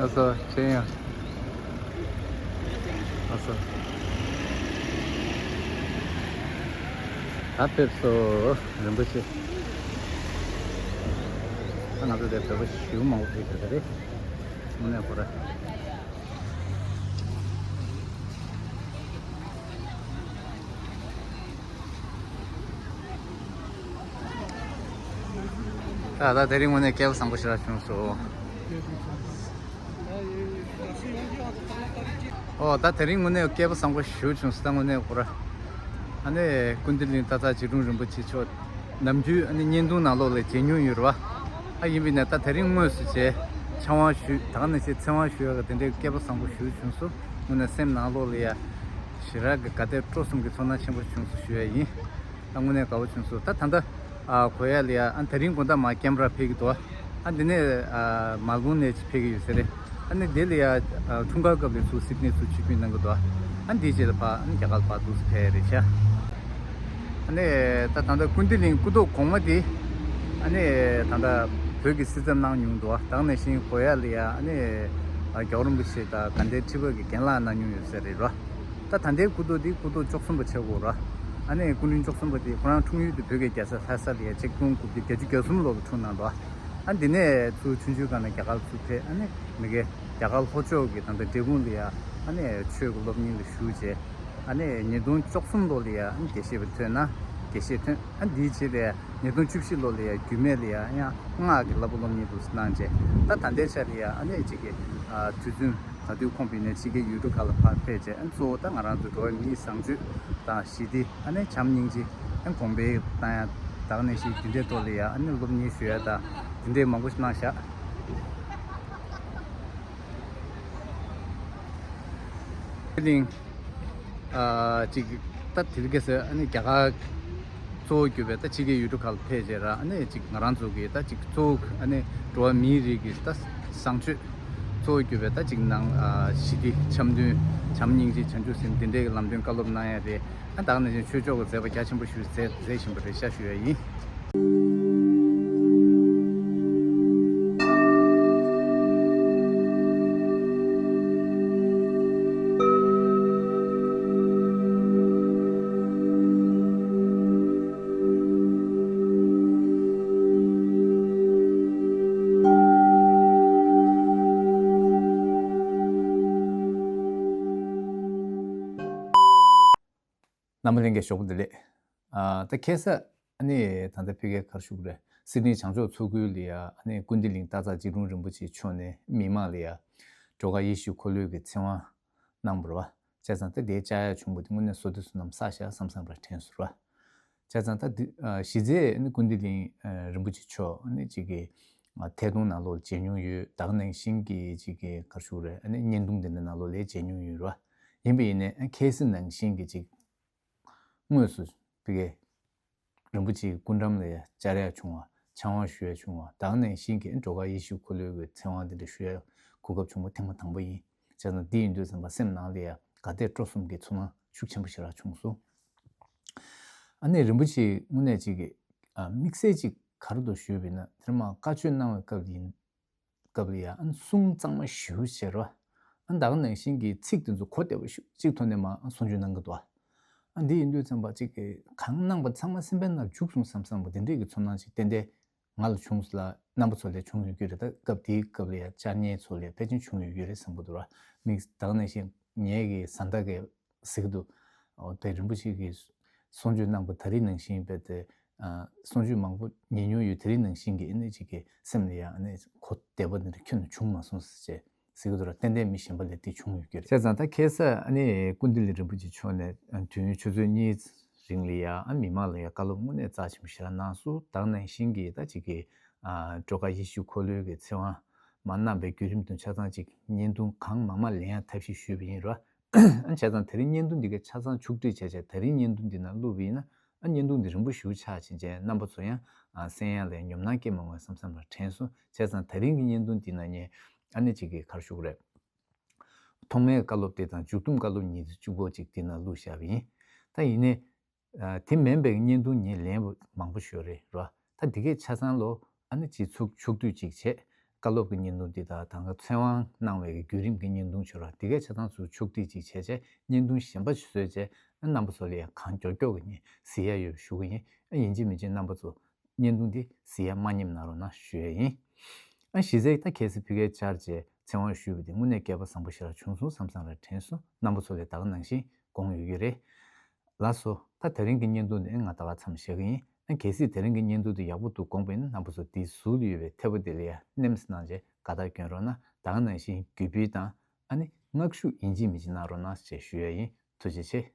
ཨ་ས་ཆེན་ཡང་། ཨ་ས། ད་ཕེབས་སོ། རིན་པོ་ཆེ། ད་ང་ཚོ་དེ་བོད་པ་ཞེ་པོ་མང་པོ་ཕེབས་ཡོད་ས་རེད། དངོས་གནས་ཁོ་ར། ད་ད་དེ་རིང་དངོས་གནས་སྐལ་བ་བཟང་པོ་ཞེ་དྲག་བྱུང་སོང་། ཨོ་ད་དེ་རིང་དངོས་གནས་སྐལ་བ་བཟང་པོ་ཞེ་པོ་བྱུང་སོང་། ད་དངོས་གནས་ཁོ་ར། ཨ་ནི་ཀུན་བདེ་གླིང་སྟག་འཚེར་འཇིགས་གྲོང་རིན་པོ་ཆེ་མཆོག་ནམ་རྒྱུན་ཨ་ནི་བརྙན་ཐུང་ནང་ལོགས་ལ་མཇལ་མྱོང་ཡོད་རེད་བ། ཨ་ཡིན་པས་ན་ད་དེ་རིང་དངོས་སུ་མཇལ། ཕྱག་དབང་ཞུས། ད་ག་ནང་བཞིན་ཚེ་དབང་ཞུ་ཡག་གི་དེ་འདྲའི་སྐལ་བ་བཟང་པོ་ཞེ་པོ་བྱུང་སོང་། དངོས་གནས་སེམས་ནང་ལོགས་ལ་ཡ་ཞེ་དྲག་གི་དགའ་དད་སྤྲོ་གསུམ་གྱི་ཚོར་སྣང་ཆེན་པོ་བྱུང་སོང་ཞུ་ཡ་ཡིན། ད་དངོས་གནས་དགའ་པོ་བྱུང་སོང་། ད་ད་ལྟ་ཨ་གོ་ཡ་ལ་ཡ་ཨ་དེ་རིང་དགོང་དག་མར་ཀེམ་ར་ཕེབས་ཀྱི་འདུག་ཨ་འདི་ནས་ཨ་མལ་བོན་ནས་ཕེབས་ཀྱི་ཡོད་ས་རེད། ཨ་ནི་དེ་ལ་ཡ་ཨ་འཁྲུངས་སྐར་སྐབས་ལ་ཚུར་སིད་ནི་ཚུར་ཆིབས་བསྒྱུར་གནང་གི་འདུག་ཨ་འདིའི་རྗེས་ལ་ཕར་ཨ་ནི་རྒྱ་གར་ལ་ཕར་འདུག་སེ་ཕེབས་ཡ་རེད་ཤག་ཨ་ནི་ད་ད་ལྟ་ཀུན་བདེ་གླིང་སྐུ་ཐོག་གོང་མ་དེ་ཨ་ནི་ད་ལྟ་བོད་ཀྱི་སྲིད་ཚབ་གནང་མྱོང་འདུག་ཨ་ད་ག་ནང་བཞིན་གོ་ཡ་ལ་ཡ་ཨ་ནི་ཨ་རྒྱལ་བ་རིན་པོ་ཆེ་དང་དགའ་ལྡན་ཁྲི་པ་གི་རྒན་ལགས་གནང་མྱོང་ཡོད་ས་རེད་རོ། ད་ད་ལྟའི་སྐུ་ཐོག་འདི་སྐུ་ཐོག་བཅུ་གསུམ་པ་ཆགས་ཀྱི་ཡོད་རེད། ཨ་ནི་སྐུ་ཕྲེང་བཅུ་གསུམ་པ་དེ་ཁོ་རང་འཁྲུངས་ཡུལ་དེ་བོད་ཀྱི་རྒྱལ་ས་ལྷ་ས་ལ་ཡ་ཆིག་སྟོང་དགུ་བརྒྱ་བརྒྱད་ཅུ་གྱ་གསུམ་ལོ་ལ་འཁྲུངས་གནང་འདུག་ཨ་འདི་ནས་ཚུར་ཆུང་ཆུང་སྒང་ནས་རྒྱ་གར་ལ་ཚུར་ཕེབས། ཨ་ནི་མ་གི་རྒྱ་གར་ལྷོ་ཕྱོགས་ཀྱི་ད་ལྟ་འབྲས་སྤུངས་ལ་ཡ་ཨ་ནི་ཆོས་ཀྱི་སློབ་གཉེར་ལ་ཞུགས་བྱས། ཨ་ནི་ཉིས་སྟོང་བཅུ་གསུམ་ལོ་ལ་ཡ་ཨ་ནི་དགེ་བཤེས་པ་ཐོན་གནང་། དགེ་བཤེས་ཐོན། ཨ་འདིའི་རྗེས་ལ་ཡ་ཉིས་སྟོང་བཅུ་བཞི་ལོ་ལ་ཡ་རྒྱུད་སྨད་ལ་ཡ་ཡང་སྔགས་ཀྱི་བསླབ་པ་སློབ་གཉེར་དུ་གནང་བྱས། ད་ད་ལྟའི་ཆ་ལ་ཡ་ཨ་ནི་གཅིག་གི་ཨ་དུས་ཚོད་ག་དུས་ཁོམ་པ་ཡིན་ནའི་ཕྱི་རྒྱལ་ཡུལ་གྲུ་ཁག་ལ་ཕར་ཕེབས་བྱས། ཨ་གཙོ་བོ་ད་ང་རང་ཚོ་འགྲོ་བ་མིའི་བཟང་སྤྱོད་དང་ཞི་བདེ། ཨ་ནི་བྱམས་སྙིང་རྗེ། ཨ་གོང་འཕེལ་བཏང་ཡ། ད་ག་ནང་བཞིན་དེ་འདྲའི་ཐོག་ལ་ཡ་ཨ་ནི་སློབ་གཉེར་ཞུ་ཡ་དང་དེ་འདྲའི་མང་པོ་ཞིག་གནང་ཤག་གླིང་། ཨ་ཅིག་ད་དེ་ག་ས་ཨ་ནི་རྒྱ་གར་གཙོ་བོ་གྱུར་པའི་ད་ཕྱི་རྒྱལ་ཡུལ་གྲུ་ཁག་ལ་ཕེབས་བྱས་ར། ཨ་ནི་ཅིག་ང་རང་ཚོ་གི་ད་ཅིག་གཙོ་བོ་ཨ་ནི་འགྲོ་བ་མིའི་རིགས་ཀྱི་ད་བཟང་སྤྱོད་གཙོ་བོ་གྱུར་པའི་ད་ཅིག་ནང་ཨ་ཞི་བདེ་འཆམ་མཐུན་བྱམས་སྙིང་རྗེ་བྱང་ཆུབ་སེམས་འདི་འདྲའི་གི་ལམ་སྟོན་བཀའ་སློབ་གནང་ཡ་རེད། ཨ་ད་ག་ནང་བཞིན་ཆོས་ཕྱོགས་ཀྱི་མཛད་པ་རྒྱ་ཆེན་པོ་ཞིག་མཛད་མཛད་བཞིན་པ་རེད་ཤག་ཞུ་ཡ་ཡིན། རྣམ་པ་ལྷན་རྒྱས་ཞོགས་པ་བདེ་ལེགས། ཨ་ད་ཁ་སང་ཨ་ནི་ད་ལྟ་ཕ་གིར་ག་རེ་ཞུ་དགོས་རེད། སིད་ནི་བྱང་ཕྱོགས་མཚོ་ཁུལ་ལ་ཡ་ཨ་ནི་ཀུན་བདེ་གླིང་སྟག་འཚེར་འཇིགས་གྲོང་རིན་པོ་ཆེ་མཆོག་ནས་མི་མང་ལ་ཡ་སྒྲོལ་དཀར་ཡེ་ཤེས་འཁོར་ལོའི་གི་ཚེ་དབང་གནང་བ་རེད་བ། བྱས་ཙང་ད་དེ་བཅར་ཡ་བྱུང་བ་དེ་དངོས་གནས་བསོད་བདེ་བསོད་ནམས་བསགས་ཤག་བསམ་བསམ་ར་དྲན་སོང་ར། བྱས་ཙང་ད་དུས་ཨ་གཞི་རྩའི་ཨ་ནི་ཀུན་བདེ་གླིང་ཨ་རིན་པོ་ཆེ་མཆོག་ཨ་ནི་གཅིག་གི་ཨ་ཐད་གཏོང་ནང་ལོགས་ལ་མཇལ་མྱོང་ཡོད། ད་ག་ནང་བཞིན་གྱི་གཅིག་གི་ག་རེ་ཞུ་དགོས་རེད། ཨ་ནི་བརྙན་ཐུང་དེ་འདྲ་ནང་ལོགས་ལ་མཇལ་མྱོང་ཡོད་ར། ཡིན་པ་ཡིན་ནའི་ཨ་ཁ་སང་ནང་བཞིན་གྱི་གཅིག་དངོས་སུ་ཕ་གི་རིན་པོ་ཆེའི་སྐུ་འགྲམ་ལ་ཡ་བཅར་ཡ་བྱུང་བ། ཕྱག་དབང་ཞུ་ཡ་བྱུང་བ། ད་ག་ནང་བཞིན་གྱི་སྒྲོལ་དཀར་ཡེ་ཤེས་འཁོར་ལོའི་གི་ཚེ་དབང་དེ་འདྲ་ཞུ་ཡ་གོ་སྐབས་བྱུང་བ་ཐེངས་མ་དང་པོ་ཡིན། བྱས་ཙང་འདི་ཡིན་དུས་ཙམ་པ་སེམས་ནང་ལ་ཡ་དགའ་དད་སྤྲོ་གསུམ་གྱི་ཚོར་སྣང་ཤུགས་ཆེན་པོ་ཞེ་དྲག་བྱུང་སོང་། ཨ་ནི་རིན་པོ་ཆེ་དངོས་གནས་ཅིག་གི་ཨ་དམིགས་བསལ་ཅིག་ག་རེ་འདུག་ཞུས་པ་ཡིན་ན། དེར་མ་བཀའ་ཆོས་གནང་བའི་སྐབས་ཡིན། སྐབས་ལ་ཡ་ཨ་ནི་གསུང་གཙང་མ་ཞེ་པོ་བྱས་རོ། ཨ་ད་ག་ནང་བཞིན་གྱི་ཚིག་དེ་ཚོ་གོ་བདེ་པོ་ཞེ་པོ་ཅིག་ཐོག་ནས་མ་གསུང་ཆོས་གནང་གི་འདུག་ཨ་འདི་ཡིན་དུས་ཙམ་པ་ཅིག་གི་གང་གནང་པ་ཚང་མ་སེམས་པའི་ནང་འཇུག་སོང་བསམ་བསམ་པ་དེ་འདྲས་ཀྱི་ཚོར་སྣང་ཅིག་ཏན་ཏན་ང་ལ་བྱུང་ལ་རྣམ་པ་ཚོ་ལ་བྱུང་ཡོད་རྒྱུ་རེད། ད་སྐབས་དེའི་སྐབས་ལ་ཡ་བཅར་མཁན་ཚོ་ལ་ཕལ་ཆེར་བྱུང་ཡོད་རྒྱུ་རེད་བསམ་གྱི་འདུག་ར། དམིགས་ད་ག་ནང་བཞིན་ངའི་གི་བཟའ་ཟླ་གི་ཟེར་གྱི་འདུག་འོ་དེ་རིན་པོ་ཆེ་གིས་གསུང་ཆོས་གནང་པ་དེ་རིང་ནང་བཞིན་རྦད་དེ་ཨ་གསུང་ཆོས་མང་པོ་ཉན་མྱོང་ཡོད། དེ་རིང་ནང་བཞིན་གྱི་ཨ་ནི་ཅིག་གི་སེམས་ལ་ཡང་ཨ་ནི་གོ་བདེ་པོ་འདི་འདྲ་ཁྱོན་ནས་བྱུང་མ་སོང་ཟེར་བྱས་ཟེར་གྱི་འདུག་ར། ཏན་ཏན་མི་གཞན་པ་ལ་དེ་བྱུང་ཡོད་རྒྱུ་རེད། བྱས་ཙང་ད་ཁ་སང་ཨ་ནི་ཀུན་བདེ་ལེགས་རིན་པོ་ཆེ་མཆོག་ནས་ཨ་དུས་ཡུན་ཆུ་ཚོད་གཉིས་རིང་ལ་ཡང་ཨ་མི་མང་ལ་ཡང་བཀའ་སློབ་དངོས་གནས་རྩ་ཆེན་པོ་ཞེ་དྲག་གནང་སོང་། ད་ག་ནང་བཞིན་གྱི་ད་ཅིག་གི་ཨ་སྒྲོལ་དཀར་ཡེ་ཤེས་འཁོར་ལོའི་གི་ཚེ་དབང་མར་གནང་པའི་བརྒྱུད་རིམ་དུ་ཆ་ཚང་ཅིག་བརྙན་ཐུང་གང་མང་མང་ལེན་ཡ་ཐབས་ཤེས་ཞུས་པ་ཡིན་ར། བྱས་ཙང་དེ་རིང་བརྙན་ཐུང་འདི་གའི་ཆ་ཚང་ཕྱོགས་སྒྲིག་བྱས་བྱས་དེ་རིང་བརྙན་ཐུང་འདི་ནང་བླུགས་པ་ཡིན་ན་ཨ་བརྙན་ཐུང་འདི་རིང་པོ་ཞེ་པོ་ཆགས་ཕྱིན་བྱས་རྣམ་པ་ཚོ་ཡང་ཨ་གསན་ཡ་ལ་ཉོབ་སྣང་སྐྱེ་མ་འོང་བསམ་བསམ་ལ་དྲན་སོང་། བྱས་ཙང་དེ་རིང་གི་བརྙན་ཐུང་འདི་ནང་ངས་ཨ་ནི་གཅིག་གི་ག་རེ་ཞུ་དགོས་རེད། ཐོག་མའི་བཀའ་སློབ་དེ་དང་མཇུག་སྡོམ་བཀའ་སློབ་གཉིས་དེ་གཅིག་པོ་གཅིག་འདི་ནང་བླུགས་བཞག་པ་ཡིན། ད་ཡིན་ནའི། ཨ་དེ་མིན་པའི་བརྙན་ཐུང་ངས་ལེན་མང་པོ་ཞིག་ཡོད་རེད་རོ། ད་འདི་གས་ཆ་ཚང་ལོ་ཨ་ནི་ཅིག་ཚུགས་ཕྱོགས་བསྡུས་ཅིག་བྱས། བཀའ་སློབ་ཀྱི་བརྙན་ཐུང་འདི་དང་ད་ག་ཚེ་དབང་གནང་བའི་གི་བརྒྱུད་རིམ་གྱི་བརྙན་ཐུང་བྱོས་རོ། འདི་གས་ཆ་ཚང་ཚུགས་ཕྱོགས་བསྡུས་ཅིག་བྱས་བྱས་བརྙན་ཐུང་གཞན་པ་ཞིག་བཟོས་བྱས་ཨ་རྣམ་པ་ཚོ་ལ་ཡང་གང་མགྱོགས་མགྱོགས་ཀྱི་ངས་གཟིགས་ཡ་ཡོད་པ་ཞུ་གི་ཡིན། ཨ་ཡིན་གཅིག་མིན་གཅིག་རྣམ་པ་ཚོ་བརྙན་ཐུང་འདི་གཟིགས་ཡ་མ་ཉམས་གནང་རོགས་གནང་ཞུ་ཡ་ཡིན། ཨ་གཞི་རྩའི་ད་གལ་སྲིད་ཕ་གིར་བཅར་བྱས་ཚེ་དབང་ཞུས་པ་དེ་དངོས་གནས་སྐལ་པ་བཟང་པོ་ཞེ་དྲག་བྱུང་སོང་བསམ་བསམ་རེ་དྲན་སོང་། རྣམ་པ་ཚོ་ལ་ད་ག་ནང་བཞིན་དགོངས་ཡོད་ཀྱི་རེད། ལགས་སོ། ད་དེ་རིང་གི་བརྙན་ཐུང་འདི་ང་ད་ག་མཚམས་བཞག་གི་ཡིན། ཨ་གལ་སྲིད་དེ་རིང་གི་བརྙན་ཐུང་འདི་ཡག་པོ་འདུག་དགོངས་པ་ཡིན་ན་རྣམ་པ་ཚོ་འདིའི་ཟུར་ལ་ཡོད་པའི་ཐད་པ་འདི་ལ་ཡ་ནེམས་གནང་བྱས་དགའ་རྟགས་སྐྱོན་རོགས་གནང་། ད་ག་ནང་བཞིན་བརྒྱུད་སྤེལ་དང་ཨ་ནི་མངགས་ཞུ་ཡིན་གཅིག་མིན་གཅིག་གནང་རོགས་གནང་ཞེས་ཞུ་ཡ་ཡིན། ཐུགས་རྗེ་ཆེ།